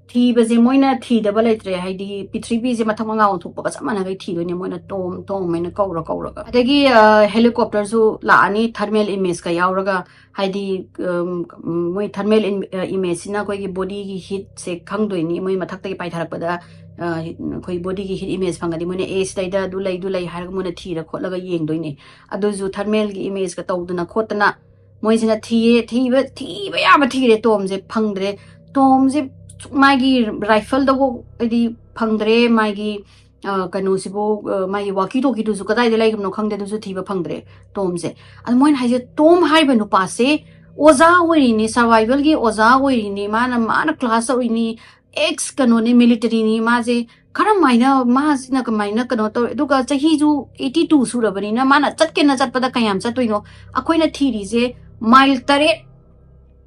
ꯊꯤꯕꯁꯦ ꯃꯣꯏꯅ ꯊꯤꯗꯕ ꯂꯩꯇ꯭ꯔꯦ, ꯍꯥꯏꯗꯤ ꯄ꯭ꯔꯤꯊꯤꯕꯤꯁꯦ ꯃꯊꯛ ꯃꯉꯥ ꯑꯣꯟꯊꯣꯛꯄꯒ ꯆꯞ ꯃꯥꯟꯅꯈꯩ ꯊꯤꯗꯣꯏꯅꯦ ꯃꯣꯏꯅ ꯇꯣꯝ ꯇꯣꯝ ꯍꯥꯏꯅ ꯀꯧꯔ ꯀꯧꯔꯒ꯫ ꯑꯗꯒꯤ, ꯑ, helicopterꯁꯨ ꯂꯥꯛꯑꯅꯤ thermal imageꯀ ꯌꯥꯎꯔꯒ, ꯍꯥꯏꯗꯤ, ꯎꯝ, ꯃꯣꯏ thermal im-, ꯑ, imageꯁꯤꯅ ꯑꯩꯈꯣꯏꯒꯤ bodyꯒꯤ heatꯁꯦ ꯈꯪꯗꯣꯏꯅꯤ꯫ ꯃꯣꯏ ꯃꯊꯛꯇꯒꯤ ꯄꯥꯏꯊꯔꯛꯄꯗ, ꯑ, ꯑꯩꯈꯣꯏ bodyꯒꯤ heat image ꯐꯪꯉꯗꯤ ꯃꯣꯏꯅ, "ꯑꯦ, ꯁꯤꯗꯩꯗ ꯑꯗꯨ ꯂꯩ, ꯑꯗꯨ ꯂꯩ" ꯍꯥꯏꯔꯒ ꯃꯣꯏꯅ ꯊꯤꯔ ꯈꯣꯠꯂꯒ ꯌꯦꯡꯗꯣꯏꯅꯦ꯫ ꯑꯗꯨꯁꯨ thermalꯒꯤ imageꯀ ꯇꯧꯗꯅ ꯈꯣꯠꯇꯅ ꯃꯣꯏꯁꯤꯅ ꯊꯤꯌꯦ, ꯊꯤꯕ, ꯊꯤꯕ ꯌꯥꯕ ꯊꯤꯔꯦ, ꯇꯣꯝꯁꯦ ꯐꯪꯗ꯭ꯔꯦ꯫ ꯇꯣꯝꯁꯦ ꯃꯥꯒꯤ rifleꯗꯐꯥꯎ ꯍꯥꯏꯗꯤ ꯐꯪꯗ꯭ꯔꯦ, ꯃꯥꯒꯤ, ꯑ, ꯀꯩꯅꯣꯁꯤꯕꯨ, ꯑ, ꯃꯥꯒꯤ walkie talkieꯗꯨꯁꯨ ꯀꯗꯥꯏꯗ ꯂꯩꯈꯤꯕꯅꯣ ꯈꯪꯗꯦ, ꯑꯗꯨꯁꯨ ꯊꯤꯕ ꯐꯪꯗ꯭ꯔꯦ ꯇꯣꯝꯁꯦ꯫ ꯑꯗꯨ ꯃꯣꯏꯅ ꯍꯥꯏꯁꯦ ꯇꯣꯝ ꯍꯥꯏꯔꯤꯕ ꯅꯨꯄꯥꯁꯦ ꯑꯣꯖꯥ ꯑꯣꯏꯔꯤꯅꯤ, ꯁꯔꯚꯥꯏꯚꯦꯜꯒꯤ ꯑꯣꯖꯥ ꯑꯣꯏꯔꯤꯅꯤ, ꯃꯥꯅ ꯃꯥꯅ ꯀ꯭ꯂꯥꯁ ꯇꯧꯔꯤꯅꯤ, ꯑꯦꯛꯁ ꯀꯩꯅꯣꯅꯤ, ꯃꯤꯂꯤꯇꯔꯤꯅꯤ꯫ ꯃꯥꯁꯦ ꯀꯔꯝꯍꯥꯏꯅ, ꯃꯥꯁꯤꯅ ꯀꯃꯥꯏꯅ ꯀꯩꯅꯣ ꯇꯧꯔꯦ? ꯑꯗꯨꯒ ꯆꯍꯤꯁꯨ ꯑꯩꯠꯇꯤ ꯇꯨ ꯁꯨꯔꯕꯅꯤꯅ ꯃꯥꯅ ꯆꯠꯀꯦꯅ ꯆꯠꯄꯗ ꯀꯌꯥꯝ ꯆꯠꯇꯣꯏꯅꯣ? ꯑꯩꯈꯣꯏꯅ ꯊꯤꯔꯤꯁꯦ ꯃꯥꯏꯜ ꯇꯔꯦꯠ,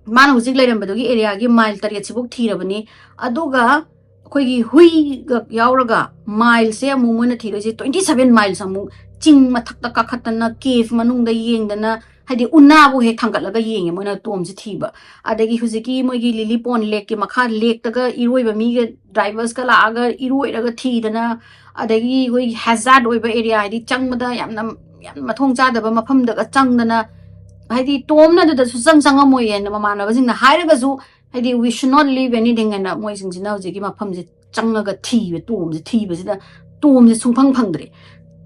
ꯃꯥꯅ ꯍꯧꯖꯤꯛ ꯂꯩꯔꯝꯕꯗꯨꯒꯤ ꯑꯦꯔꯤꯌꯥꯒꯤ ꯃꯥꯏꯜ ꯇꯔꯦꯠꯁꯤꯐꯥꯎ ꯊꯤꯔꯕꯅꯤ꯫ ꯑꯗꯨꯒ ꯑꯩꯈꯣꯏꯒꯤ ꯍꯨꯏꯒ ꯌꯥꯎꯔꯒ ꯃꯥꯏꯜꯁꯦ ꯑꯃꯨꯛ ꯃꯣꯏꯅ ꯊꯤꯗꯣꯏꯁꯦ ꯇ꯭ꯋꯦꯟꯇꯤ ꯁꯚꯦꯟ ꯃꯥꯏꯜꯁ꯫ ꯑꯃꯨꯛ ꯆꯤꯡ ꯃꯊꯛꯇ ꯀꯥꯈꯠꯇꯅ, ꯀꯦꯐ ꯃꯅꯨꯡꯗ ꯌꯦꯡꯗꯅ, ꯍꯥꯏꯗꯤ ꯎꯅꯥꯕꯨ ꯍꯦꯛ ꯊꯥꯡꯒꯠꯂꯒ ꯌꯦꯡꯉꯦ ꯃꯣꯏꯅ ꯇꯣꯝꯁꯦ ꯊꯤꯕ꯫ ꯑꯗꯒꯤ ꯍꯧꯖꯤꯛꯀꯤ ꯃꯣꯏꯒꯤ ꯂꯤꯂꯤ ꯄꯣꯟ ꯂꯦꯛꯀꯤ ꯃꯈꯥ ꯂꯦꯛꯇꯒ ꯏꯔꯣꯏꯕ ꯃꯤꯒ, ꯗ꯭ꯔꯥꯏꯚꯔꯁꯀ ꯂꯥꯛꯑꯒ ꯏꯔꯣꯏꯔꯒ ꯊꯤꯗꯅ, ꯑꯗꯒꯤ ꯑꯩꯈꯣꯏꯒꯤ ꯍꯦꯖꯥꯔꯠ ꯑꯣꯏꯕ ꯑꯦꯔꯤꯌꯥ, ꯍꯥꯏꯗꯤ ꯆꯪꯕꯗ ꯌꯥꯝꯅ, ꯌꯥꯝ ꯃꯊꯣꯡ ꯆꯥꯗꯕ ꯃꯐꯝꯗꯒ ꯆꯪꯗꯅ, ꯍꯥꯏꯗꯤ ꯇꯣꯝꯅ ꯑꯗꯨꯗ ꯁꯨꯡꯆꯪ ꯆꯪꯉꯝꯃꯣꯏꯌꯦꯅ ꯃꯃꯥꯟꯅꯕꯁꯤꯡꯅ ꯍꯥꯏꯔꯒꯁꯨ, ꯍꯥꯏꯗꯤ "We should not leave anything" ꯍꯥꯏꯅ ꯃꯣꯏꯁꯤꯡꯁꯤꯅ ꯍꯧꯖꯤꯛꯀꯤ ꯃꯐꯝꯁꯦ ꯆꯪꯉꯒ ꯊꯤꯕ, ꯇꯣꯝꯁꯦ ꯊꯤꯕꯁꯤꯗ ꯇꯣꯝꯁꯦ ꯁꯨꯡꯐꯪ ꯐꯪꯗ꯭ꯔꯦ꯫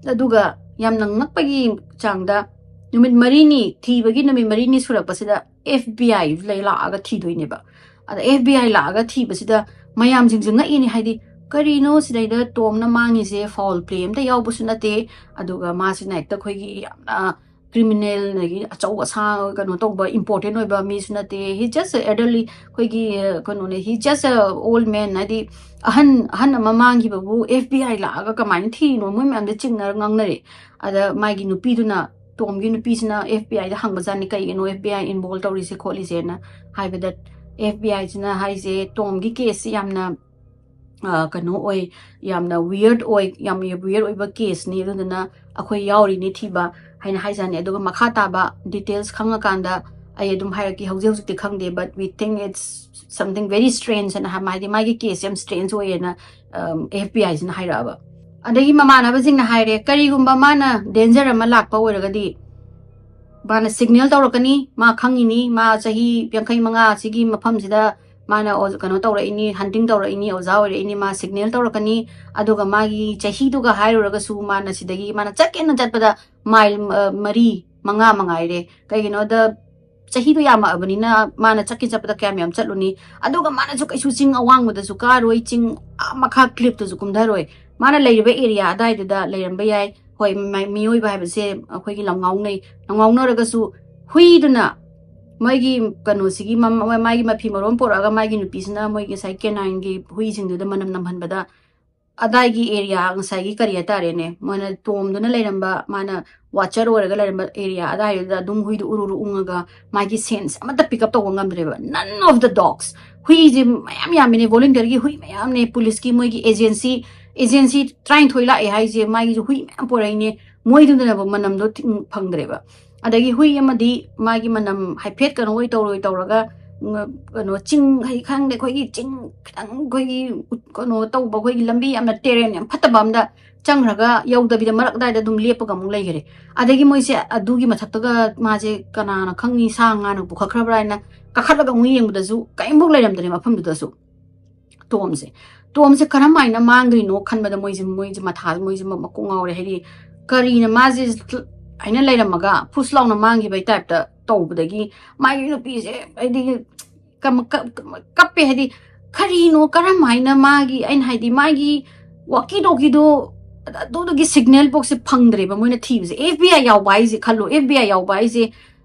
ꯑꯗꯨꯒ ꯌꯥꯝꯅ ꯉꯛꯄꯒꯤ ꯆꯥꯡꯗ, ꯅꯨꯃꯤꯠ ꯃꯔꯤꯅꯤ, ꯊꯤꯕꯒꯤ ꯅꯨꯃꯤꯠ ꯃꯔꯤꯅꯤ ꯁꯨꯔꯛꯄꯁꯤꯗ ꯑꯦꯐ ꯕꯤ ꯑꯥꯏ ꯂꯩ ꯂꯥꯛꯑꯒ ꯊꯤꯗꯣꯏꯅꯦꯕ꯫ ꯑꯗ ꯑꯦꯐ ꯕꯤ ꯑꯥꯏ ꯂꯥꯛꯑꯒ ꯊꯤꯕꯁꯤꯗ ꯃꯌꯥꯝꯁꯤꯡꯁꯨ ꯉꯛꯏꯅꯦ, ꯍꯥꯏꯗꯤ ꯀꯔꯤꯅꯣ ꯁꯤꯗꯩꯗ ꯇꯣꯝꯅ ꯃꯥꯡꯉꯤꯁꯦ? ꯐꯥꯎꯜ ꯄ꯭ꯂꯦ ꯑꯝꯇ ꯌꯥꯎꯕꯁꯨ ꯅꯠꯇꯦ, ꯑꯗꯨꯒ ꯃꯥꯁꯤꯅ ꯍꯦꯛꯇ ꯑꯩꯈꯣꯏꯒꯤ ꯌꯥꯝꯅ ꯀ꯭ꯔꯤꯃꯤꯅꯦꯜ, ꯑꯗꯒꯤ ꯑꯆꯧ ꯑꯁꯥꯡ ꯀꯩꯅꯣ ꯇꯧꯕ ꯏꯝꯄꯣꯔꯇꯦꯟ ꯑꯣꯏꯕ ꯃꯤꯁꯨ ꯅꯠꯇꯦ꯫ He just elderly, ꯑꯩꯈꯣꯏꯒꯤ, ꯑ, ꯀꯩꯅꯣꯅꯦ, he just a old man, ꯍꯥꯏꯗꯤ ꯑꯍꯟ, ꯑꯍꯟ ꯑꯃ ꯃꯥꯡꯈꯤꯕꯕꯨ ꯑꯦꯐ ꯕꯤ ꯑꯥꯏ ꯂꯥꯛꯑꯒ ꯀꯃꯥꯏꯅ ꯊꯤꯔꯤꯅꯣ? ꯃꯣꯏ ꯃꯌꯥꯝꯗ ꯆꯤꯡꯅꯔ ꯉꯥꯡꯅꯔꯦ꯫ ꯑꯗ ꯃꯥꯒꯤ ꯅꯨꯄꯤꯗꯨꯅ, ꯇꯣꯝꯒꯤ ꯅꯨꯄꯤꯁꯤꯅ ꯑꯦꯐ ꯕꯤ ꯑꯥꯏꯗ ꯍꯪꯕꯖꯥꯠꯅꯤ, "ꯀꯩꯒꯤꯅꯣ ꯑꯦꯐ ꯕꯤ ꯑꯥꯏ ꯏꯟꯚꯣꯜꯕ ꯇꯧꯔꯤꯁꯦ ꯈꯣꯠꯂꯤꯁꯦꯅ?" ꯍꯥꯏꯕꯗ ꯑꯦꯐ ꯕꯤ ꯑꯥꯏꯁꯤꯅ ꯍꯥꯏꯁꯦ, "ꯇꯣꯝꯒꯤ ꯀꯦꯁꯁꯤ ꯌꯥꯝꯅ, ꯑ, ꯀꯩꯅꯣ ꯑꯣꯏ, ꯌꯥꯝꯅ ꯋꯤꯌꯔꯗ ꯑꯣꯏ, ꯌꯥꯝ ꯋꯤꯌꯔꯗ ꯑꯣꯏꯕ ꯀꯦꯁꯅꯤ, ꯑꯗꯨꯗꯨꯅ ꯑꯩꯈꯣꯏ ꯌꯥꯎꯔꯤꯅꯤ ꯊꯤꯕ" ꯍꯥꯏꯅ ꯍꯥꯏꯖꯥꯠꯅꯤ꯫ ꯑꯗꯨꯒ ꯃꯈꯥ ꯇꯥꯕ ꯗꯤꯇꯦꯜꯁ ꯈꯪꯉꯀꯥꯟꯗ ꯑꯩ ꯑꯗꯨꯝ ꯍꯥꯏꯔꯛꯀꯦ꯫ ꯍꯧꯖꯤꯛ ꯍꯧꯖꯤꯛꯇꯤ ꯈꯪꯗꯦ, but we think it's something very strange ꯍꯥꯏꯅ ꯍꯥꯏ-, ꯍꯥꯏꯗꯤ ꯃꯥꯒꯤ ꯀꯦꯁꯁꯦ ꯌꯥꯝ ꯁ꯭ꯇ꯭ꯔꯦꯟꯖ ꯑꯣꯏꯌꯦꯅ ꯑꯦꯐ ꯕꯤ ꯑꯥꯏꯁꯤꯅ ꯍꯥꯏꯔꯛꯑꯕ꯫ ꯑꯗꯒꯤ ꯃꯃꯥꯟꯅꯕꯁꯤꯡꯅ ꯍꯥꯏꯔꯦ, "ꯀꯔꯤꯒꯨꯝꯕ ꯃꯥꯅ ꯗꯦꯟꯖꯔ ꯑꯃ ꯂꯥꯛꯄ ꯑꯣꯏꯔꯒꯗꯤ ꯃꯥꯅ ꯁꯤꯒꯅꯦꯜ ꯇꯧꯔꯛꯀꯅꯤ, ꯃꯥ ꯈꯪꯉꯤꯅꯤ, ꯃꯥ ꯆꯍꯤ ꯌꯥꯡꯈꯩ ꯃꯉꯥ ꯑꯁꯤꯒꯤ ꯃꯐꯝꯁꯤꯗ ꯃꯥꯅ ꯑꯣ-, ꯀꯩꯅꯣ ꯇꯧꯔꯛꯏꯅꯤ, ꯍꯟꯇꯤꯡ ꯇꯧꯔꯛꯏꯅꯤ, ꯑꯣꯖꯥ ꯑꯣꯏꯔꯛꯏꯅꯤ, ꯃꯥ ꯁꯤꯒꯅꯦꯜ ꯇꯧꯔꯛꯀꯅꯤ, ꯑꯗꯨꯒ ꯃꯥꯒꯤ ꯆꯍꯤꯗꯨꯒ ꯍꯥꯏꯔꯨꯔꯒꯁꯨ ꯃꯥꯅ ꯁꯤꯗꯒꯤ ꯃꯥꯅ ꯆꯠꯀꯦꯅ ꯆꯠꯄꯗ ꯃꯥꯏꯜ, ꯑ, ꯃꯔꯤ, ꯃꯉꯥ ꯃꯉꯥꯏꯔꯦ꯫ ꯀꯩꯒꯤꯅꯣꯗ ꯆꯍꯤꯗꯣ ꯌꯥꯝꯃꯛꯑꯕꯅꯤꯅ ꯃꯥꯅ ꯆꯠꯀꯦ ꯆꯠꯄꯗ ꯀꯌꯥꯝ ꯌꯥꯝ ꯆꯠꯂꯨꯅꯤ? ꯑꯗꯨꯒ ꯃꯥꯅꯁꯨ ꯀꯩꯁꯨ ꯆꯤꯡ ꯑꯋꯥꯡꯕꯗꯁꯨ ꯀꯥꯔꯣꯏ, ꯆꯤꯡ ꯑꯥ ꯃꯈꯥ ꯀ꯭ꯂꯤꯐꯇꯁꯨ ꯀꯨꯝꯊꯔꯣꯏ꯫ ꯃꯥꯅ ꯂꯩꯔꯤꯕ ꯑꯦꯔꯤꯌꯥ ꯑꯗꯥꯏꯗꯨꯗ ꯂꯩꯔꯝꯕ ꯌꯥꯏ꯫ ꯍꯣꯏ, ꯃ-, ꯃꯤꯑꯣꯏꯕ ꯍꯥꯏꯕꯁꯦ ꯑꯩꯈꯣꯏꯒꯤ ꯂꯝꯉꯥꯎꯅꯩ꯫ ꯂꯝꯉꯥꯎꯅꯔꯒꯁꯨ ꯍꯨꯏꯗꯨꯅ ꯃꯣꯏꯒꯤ ꯀꯩꯅꯣꯁꯤꯒꯤ ꯃꯥꯒꯤ ꯃꯐꯤ ꯃꯔꯣꯟ ꯄꯣꯔꯛꯑꯒ ꯃꯥꯒꯤ ꯅꯨꯄꯤꯁꯤꯅ ꯃꯣꯏꯒꯤ ꯉꯁꯥꯏ ꯀꯦꯅꯥꯏꯟꯒꯤ ꯍꯨꯏꯁꯤꯡꯗꯨꯗ ꯃꯅꯝ ꯅꯝꯍꯟꯕꯗ ꯑꯗꯥꯏꯒꯤ ꯑꯦꯔꯤꯌꯥ ꯉꯁꯥꯏꯒꯤ ꯀꯔꯤ ꯍꯥꯏꯇꯥꯔꯦꯅꯦ, ꯃꯣꯏꯅ ꯇꯣꯝꯗꯨꯅ ꯂꯩꯔꯝꯕ, ꯃꯥꯅ ꯋꯥꯆꯔ ꯑꯣꯏꯔꯒ ꯂꯩꯔꯝꯕ ꯑꯦꯔꯤꯌꯥ ꯑꯗꯥꯏꯗꯨꯗ ꯑꯗꯨꯝ ꯍꯨꯏꯗꯨ ꯎꯔꯨꯔꯨ ꯎꯪꯉꯒ ꯃꯥꯒꯤ ꯁꯦꯟꯁ ꯑꯃꯠꯇ ꯄꯤꯛ ꯑꯞ ꯇꯧꯕ ꯉꯝꯗ꯭ꯔꯦꯕ꯫ None of the dogs. ꯍꯨꯏꯁꯦ ꯃꯌꯥꯝ ꯌꯥꯝꯃꯤꯅꯦ, ꯚꯣꯂꯨꯟꯇꯤꯌꯔꯒꯤ ꯍꯨꯏ ꯃꯌꯥꯝꯅꯦ, ꯄꯨꯂꯤꯁꯀꯤ ꯃꯣꯏꯒꯤ ꯑꯦꯖꯦꯟꯁꯤ, ꯑꯦꯖꯦꯟꯁꯤ ꯇꯔꯥꯅꯤꯊꯣꯏ ꯂꯥꯛꯑꯦ ꯍꯥꯏꯁꯦ, ꯃꯥꯒꯤꯁꯨ ꯍꯨꯏ ꯃꯌꯥꯝ ꯄꯨꯔꯛꯏꯅꯦ, ꯃꯣꯏꯗꯨꯅꯅꯕ ꯃꯅꯝꯗꯣ ꯊꯤ-, ꯐꯪꯗ꯭ꯔꯦꯕ꯫ ꯑꯗꯒꯤ ꯍꯨꯏ ꯑꯃꯗꯤ ꯃꯥꯒꯤ ꯃꯅꯝ ꯍꯥꯏꯐꯦꯠ ꯀꯩꯅꯣ ꯑꯣꯏ ꯇꯧꯔꯣꯏ ꯇꯧꯔꯒ, ꯎꯝ, ꯀꯩꯅꯣ ꯆꯤꯡ ꯍꯥꯏꯗꯤ ꯈꯪꯗꯦ, ꯑꯩꯈꯣꯏꯒꯤ ꯆꯤꯡ ꯈꯤꯇꯪ ꯑꯩꯈꯣꯏꯒꯤ ꯎꯠ-, ꯀꯩꯅꯣ ꯇꯧꯕ, ꯑꯩꯈꯣꯏꯒꯤ ꯂꯝꯕꯤ ꯌꯥꯝꯅ ꯇꯦꯔꯦꯟ ꯌꯥꯝ ꯐꯠꯇꯕ ꯑꯝꯗ ꯆꯪꯈ꯭ꯔꯒ ꯌꯧꯗꯕꯤꯗ ꯃꯔꯛ ꯑꯗꯥꯏꯗ ꯑꯗꯨꯝ ꯂꯦꯞꯄꯒ ꯑꯃꯨꯛ ꯂꯩꯈꯔꯦ꯫ ꯑꯗꯒꯤ ꯃꯣꯏꯁꯦ ꯑꯗꯨꯒꯤ ꯃꯊꯛꯇꯒ ꯃꯥꯁꯦ ꯀꯅꯥꯅ ꯈꯪꯅꯤ, ꯁꯥ ꯉꯥꯅ ꯄꯨꯈꯠꯈ꯭ꯔꯕ꯭ꯔꯥ ꯍꯥꯏꯅ ꯀꯥꯈꯠꯂꯒ ꯑꯃꯨꯛ ꯌꯦꯡꯕꯗꯁꯨ ꯀꯔꯤꯝꯐꯥꯎ ꯂꯩꯔꯝꯗ꯭ꯔꯦ ꯃꯐꯝꯗꯨꯗꯁꯨ꯫ ꯇꯣꯝꯁꯦ, ꯇꯣꯝꯁꯦ ꯀꯔꯝ ꯍꯥꯏꯅ ꯃꯥꯡꯈ꯭ꯔꯤꯅꯣ ꯈꯟꯕꯗ ꯃꯣꯏꯁꯦ, ꯃꯣꯏꯁꯦ ꯃꯊꯥ, ꯃꯣꯏꯁꯦ ꯃ-, ꯃꯀꯣꯛ ꯉꯥꯎꯔꯦ꯫ ꯍꯥꯏꯗꯤ ꯀꯔꯤꯅ ꯃꯥꯁꯦ ꯍꯥꯏꯅ ꯂꯩꯔꯝꯃꯒ ꯐꯨꯁ ꯂꯥꯎꯅ ꯃꯥꯡꯈꯤꯕꯩ ꯇꯥꯏꯞꯇ ꯇꯧꯕꯗꯒꯤ ꯃꯥꯒꯤ ꯅꯨꯄꯤꯁꯦ ꯍꯥꯏꯗꯤ ꯀꯃ-, ꯀ-, ꯀ-, ꯀꯞꯄꯦ꯫ ꯍꯥꯏꯗꯤ ꯀꯔꯤꯅꯣ, ꯀꯔꯝ ꯍꯥꯏꯅ ꯃꯥꯒꯤ, ꯑꯩꯅ ꯍꯥꯏꯗꯤ ꯃꯥꯒꯤ ꯋꯥꯀꯤ ꯇꯣꯀꯤꯗꯣ ꯑꯗꯨꯗꯨꯒꯤ ꯁꯤꯒꯅꯦꯜ ꯕꯣꯛꯁꯁꯦ ꯐꯪꯗ꯭ꯔꯦꯕ ꯃꯣꯏꯅ ꯊꯤꯕꯁꯦ꯫ ꯑꯦꯐ ꯕꯤ ꯑꯥꯏ ꯌꯥꯎꯕ ꯍꯥꯏꯁꯦ ꯈꯜꯂꯣ, ꯑꯦꯐ ꯕꯤ ꯑꯥꯏ ꯌꯥꯎꯕ ꯍꯥꯏꯁꯦ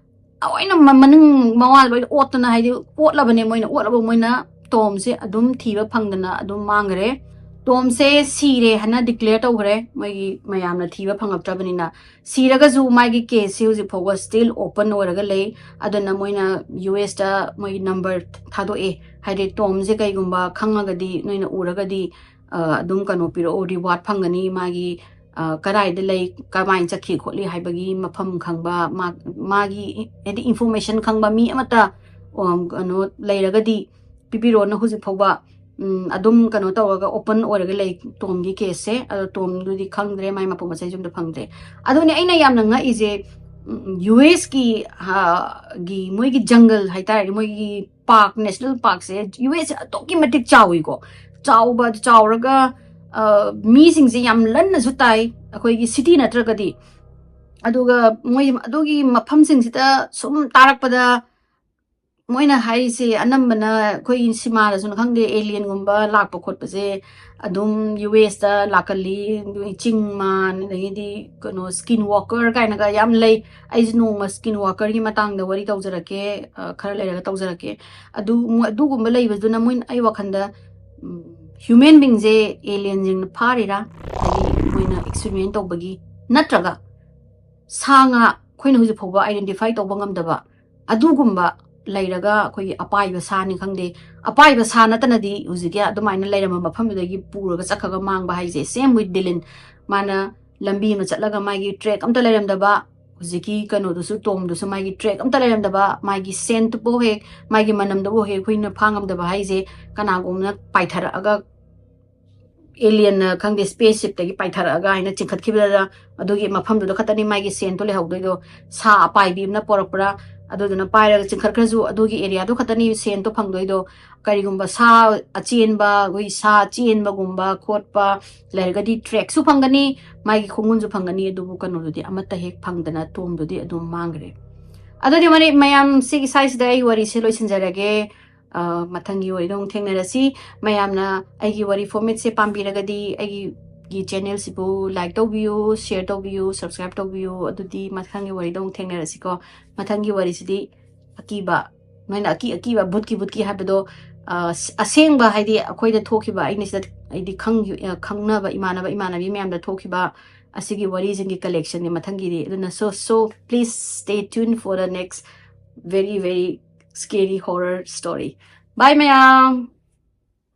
ꯂꯣꯏꯅ ꯃ-, ꯃꯅꯤꯡ ꯃꯋꯥ ꯂꯣꯏꯅ ꯑꯣꯠꯇꯅ, ꯍꯥꯏꯗꯤ ꯑꯣꯠꯂꯕꯅꯦ ꯃꯣꯏꯅ, ꯑꯣꯠꯂꯕ ꯃꯣꯏꯅ ꯇꯣꯝꯁꯦ ꯑꯗꯨꯝ ꯊꯤꯕ ꯐꯪꯗꯅ ꯑꯗꯨꯝ ꯃꯥꯡꯈ꯭ꯔꯦ꯫ ꯇꯣꯝꯁꯦ ꯁꯤꯔꯦ ꯍꯥꯏꯅ ꯗꯤꯀ꯭ꯂꯦꯌꯔ ꯇꯧꯈ꯭ꯔꯦ, ꯃꯣꯏꯒꯤ ꯃꯌꯥꯝꯅ ꯊꯤꯕ ꯐꯪꯉꯛꯇ꯭ꯔꯕꯅꯤꯅ꯫ ꯁꯤꯔꯒꯁꯨ ꯃꯥꯒꯤ ꯀꯦꯁꯁꯤ ꯍꯧꯖꯤꯛ ꯐꯥꯎꯕ ꯁ꯭ꯇꯤꯜ ꯑꯣꯄꯟ ꯑꯣꯏꯔꯒ ꯂꯩ꯫ ꯑꯗꯨꯅ ꯃꯣꯏꯅ ꯌꯨ ꯑꯦꯁꯇ ꯃꯣꯏꯒꯤ ꯅꯝꯕꯔ ꯊꯥꯗꯣꯛꯑꯦ, ꯍꯥꯏꯗꯤ ꯇꯣꯝꯁꯦ ꯀꯩꯒꯨꯝꯕ ꯈꯪꯉꯒꯗꯤ, ꯅꯣꯏꯅ ꯎꯔꯒꯗꯤ, ꯑ, ꯑꯗꯨꯝ ꯀꯩꯅꯣ ꯄꯤꯔꯛꯑꯣ, ꯔꯤꯋꯥꯔꯗ ꯐꯪꯒꯅꯤ, ꯃꯥꯒꯤ, ꯑ, ꯀꯗꯥꯏꯗ ꯂꯩ, ꯀꯃꯥꯏꯅ ꯆꯠꯈꯤ ꯈꯣꯠꯂꯤ ꯍꯥꯏꯕꯒꯤ ꯃꯐꯝ ꯈꯪꯕ, ꯃꯥ-, ꯃꯥꯒꯤ ꯏ-, ꯍꯥꯏꯗꯤ ꯏꯟꯐꯣꯔꯃꯦꯁꯟ ꯈꯪꯕ ꯃꯤ ꯑꯃꯠꯇ, ꯑꯝ, ꯀꯩꯅꯣ ꯂꯩꯔꯒꯗꯤ ꯄꯤꯕꯤꯔꯛꯑꯣꯅ ꯍꯧꯖꯤꯛ ꯐꯥꯎꯕ, ꯎꯝ, ꯑꯗꯨꯝ ꯀꯩꯅꯣ ꯇꯧꯔꯒ ꯑꯣꯄꯟ ꯑꯣꯏꯔꯒ ꯂꯩ ꯇꯣꯝꯒꯤ ꯀꯦꯁꯁꯦ꯫ ꯑꯗꯣ ꯇꯣꯝꯗꯨꯗꯤ ꯈꯪꯗ꯭ꯔꯦ, ꯃꯥꯏ ꯃꯄꯣ ꯃꯆꯩꯁꯨ ꯑꯝꯇ ꯐꯪꯗ꯭ꯔꯦ꯫ ꯑꯗꯨꯅꯦ ꯑꯩꯅ ꯌꯥꯝꯅ ꯉꯛꯏꯁꯦ, ꯎꯝ, ꯌꯨ ꯑꯦꯁꯀꯤ, ꯍꯥ, ꯒꯤ ꯃꯣꯏꯒꯤ ꯖꯪꯒꯜ ꯍꯥꯏꯇꯥꯔꯦ, ꯃꯣꯏꯒꯤ ꯄꯥꯔꯛ, ꯅꯦꯁꯅꯦꯜ ꯄꯥꯔꯛꯁꯦ ꯌꯨ ꯑꯦꯁ ꯑꯗꯨꯛꯀꯤ ꯃꯇꯤꯛ ꯆꯥꯎꯋꯤꯀꯣ꯫ ꯆꯥꯎꯕ, ꯆꯥꯎꯔꯒ, ꯑ, ꯃꯤꯁꯤꯡꯁꯦ ꯌꯥꯝ ꯂꯟꯅꯁꯨ ꯇꯥꯏ, ꯑꯩꯈꯣꯏꯒꯤ ꯁꯤꯇꯤ ꯅꯠꯇ꯭ꯔꯒꯗꯤ꯫ ꯑꯗꯨꯒ ꯃꯣꯏ ꯑꯗꯨꯒꯤ ꯃꯐꯝꯁꯤꯡꯁꯤꯗ ꯁꯨꯝ ꯇꯥꯔꯛꯄꯗ ꯃꯣꯏꯅ ꯍꯥꯏꯔꯤꯁꯦ ꯑꯅꯝꯕꯅ ꯑꯩꯈꯣꯏ ꯁꯤꯃꯥꯗꯁꯨꯅ ꯈꯪꯗꯦ, alienꯒꯨꯝꯕ ꯂꯥꯛꯄ ꯈꯣꯠꯄꯁꯦ ꯑꯗꯨꯝ USꯇ ꯂꯥꯛꯀꯜꯂꯤ, ꯆꯤꯡ ꯃꯥꯟ, ꯑꯗꯒꯤꯗꯤ ꯀꯩꯅꯣ skin walker ꯀꯥꯏꯅꯒ ꯌꯥꯝ ꯂꯩ꯫ ꯑꯩꯁꯨ ꯅꯣꯡꯃ skin walkerꯒꯤ ꯃꯇꯥꯡꯗ ꯋꯥꯔꯤ ꯇꯧꯖꯔꯛꯀꯦ, ꯑ, ꯈꯔ ꯂꯩꯔꯒ ꯇꯧꯖꯔꯛꯀꯦ꯫ ꯑꯗꯨ ꯃꯣꯏ ꯑꯗꯨꯒꯨꯝꯕ ꯂꯩꯕꯗꯨꯅ ꯃꯣꯏ ꯑꯩ ꯋꯥꯈꯜꯗ, ꯎꯝ, human beingꯁꯦ alienꯁꯤꯡꯅ ꯐꯥꯔꯤꯔꯥ, ꯑꯗꯒꯤ ꯃꯣꯏꯅ experiment ꯇꯧꯕꯒꯤ, ꯅꯠꯇ꯭ꯔꯒ ꯁꯥ ꯉꯥ ꯑꯩꯈꯣꯏꯅ ꯍꯧꯖꯤꯛ ꯐꯥꯎꯕ identify ꯇꯧꯕ ꯉꯝꯗꯕ ꯑꯗꯨꯒꯨꯝꯕ ꯂꯩꯔꯒ ꯑꯩꯈꯣꯏꯒꯤ ꯑꯄꯥꯏꯕ ꯁꯥꯅꯤ ꯈꯪꯗꯦ, ꯑꯄꯥꯏꯕ ꯁꯥ ꯅꯠꯇꯅꯗꯤ ꯍꯧꯖꯤꯛꯀꯤ ꯑꯗꯨꯃꯥꯏꯅ ꯂꯩꯔꯝꯕ ꯃꯐꯝꯗꯨꯗꯒꯤ ꯄꯨꯔꯒ ꯆꯠꯈ꯭ꯔꯒ ꯃꯥꯡꯕ ꯍꯥꯏꯁꯦ, same with Dylan꯫ ꯃꯥꯅ ꯂꯝꯕꯤ ꯑꯃ ꯆꯠꯂꯒ ꯃꯥꯒꯤ track ꯑꯝꯇ ꯂꯩꯔꯝꯗꯕ, ꯍꯧꯖꯤꯛꯀꯤ ꯀꯩꯅꯣꯗꯨꯁꯨ, Tomꯗꯨꯁꯨ ꯃꯥꯒꯤ track ꯑꯝꯇ ꯂꯩꯔꯝꯗꯕ, ꯃꯥꯒꯤ scentꯕꯨ ꯍꯦꯛ, ꯃꯥꯒꯤ ꯃꯅꯝꯗꯨꯕꯨ ꯍꯦꯛ ꯑꯩꯈꯣꯏꯅ ꯐꯥ ꯉꯝꯗꯕ ꯍꯥꯏꯁꯦ, ꯀꯅꯥꯒꯨꯝꯕꯅ ꯄꯥꯏꯊꯔꯛꯑꯒ alienꯅ ꯈꯪꯗꯦ, spaceshipꯇꯒꯤ ꯄꯥꯏꯊꯔꯛꯑꯒ ꯍꯥꯏꯅ ꯆꯤꯡꯈꯠꯈꯤꯕꯗ ꯑꯗꯨꯒꯤ ꯃꯐꯝꯗꯨꯗ ꯈꯛꯇꯅꯤ ꯃꯥꯒꯤ scentꯇꯣ ꯂꯩꯍꯧꯗꯣꯏꯗꯣ꯫ ꯁꯥ ꯑꯄꯥꯏꯕꯤ ꯑꯃꯅ ꯄꯣꯔꯛꯄ꯭ꯔꯥ, ꯑꯗꯨꯗꯨꯅ ꯄꯥꯏꯔꯒ ꯆꯤꯡꯈꯠꯈ꯭ꯔꯁꯨ ꯑꯗꯨꯒꯤ areaꯗꯣ ꯈꯛꯇꯅꯤ scentꯇꯣ ꯐꯪꯗꯣꯏꯗꯣ꯫ ꯀꯔꯤꯒꯨꯝꯕ ꯁꯥ ꯑꯆꯦꯟꯕ, ꯑꯩꯈꯣꯏ ꯁꯥ ꯆꯦꯟꯕꯒꯨꯝꯕ ꯈꯣꯠꯄ ꯂꯩꯔꯒꯗꯤ trackꯁꯨ ꯐꯪꯒꯅꯤ, ꯃꯥꯒꯤ ꯈꯣꯡꯒꯨꯟꯁꯨ ꯐꯪꯒꯅꯤ, ꯑꯗꯨꯕꯨ ꯀꯩꯅꯣꯗꯨꯗꯤ ꯑꯃꯠꯇ ꯍꯦꯛ ꯐꯪꯗꯅ Tomꯗꯨꯗꯤ ꯑꯗꯨꯝ ꯃꯥꯡꯈ꯭ꯔꯦ꯫ ꯑꯗꯨꯗꯤ ꯃꯔꯤ-, ꯃꯌꯥꯝ, ꯁꯤꯒꯤ ꯁ꯭ꯋꯥꯏꯁꯤꯗ ꯑꯩ ꯋꯥꯔꯤꯁꯦ ꯂꯣꯏꯁꯤꯟꯖꯔꯒꯦ꯫ ꯑ, ꯃꯊꯪꯒꯤ ꯋꯥꯔꯤꯗ ꯑꯃꯨꯛ ꯊꯦꯡꯅꯔꯁꯤ꯫ ꯃꯌꯥꯝꯅ ꯑꯩꯒꯤ ꯋꯥꯔꯤ formatꯁꯦ ꯄꯥꯝꯕꯤꯔꯒꯗꯤ ꯑꯩꯒꯤ channelꯁꯤꯕꯨ like ꯇꯧꯕꯤꯌꯨ, share ꯇꯧꯕꯤꯌꯨ, subscribe ꯇꯧꯕꯤꯌꯨ꯫ ꯑꯗꯨꯗꯤ ꯃꯊꯪꯒꯤ ꯋꯥꯔꯤꯗ ꯑꯃꯨꯛ ꯊꯦꯡꯅꯔꯁꯤꯀꯣ꯫ ꯃꯊꯪꯒꯤ ꯋꯥꯔꯤꯁꯤꯗꯤ ꯑꯀꯤꯕ, ꯅꯣꯏꯅ ꯑꯀꯤ ꯑꯀꯤꯕ, ꯚꯨꯠꯀꯤ ꯚꯨꯠꯀꯤ ꯍꯥꯏꯕꯗꯣ, ꯑ, ꯑꯁ-, ꯑꯁꯦꯡꯕ ꯍꯥꯏꯗꯤ ꯑꯩꯈꯣꯏꯗ ꯊꯣꯛꯈꯤꯕ, ꯑꯩꯅ ꯁꯤꯗ ꯑꯩꯗꯤ ꯈꯪ-, ꯑ, ꯈꯪꯅꯕ ꯏꯃꯥꯟꯅꯕ ꯏꯃꯥꯟꯅꯕꯤ ꯃꯌꯥꯝꯗ ꯊꯣꯛꯈꯤꯕ ꯑꯁꯤꯒꯤ ꯋꯥꯔꯤꯁꯤꯡꯒꯤ collectionꯅꯤ ꯃꯊꯪꯒꯤꯗꯤ꯫ ꯑꯗꯨꯅ so, so please stay tuned for the next very, very scary horror story. Bye ꯃꯌꯥꯝ!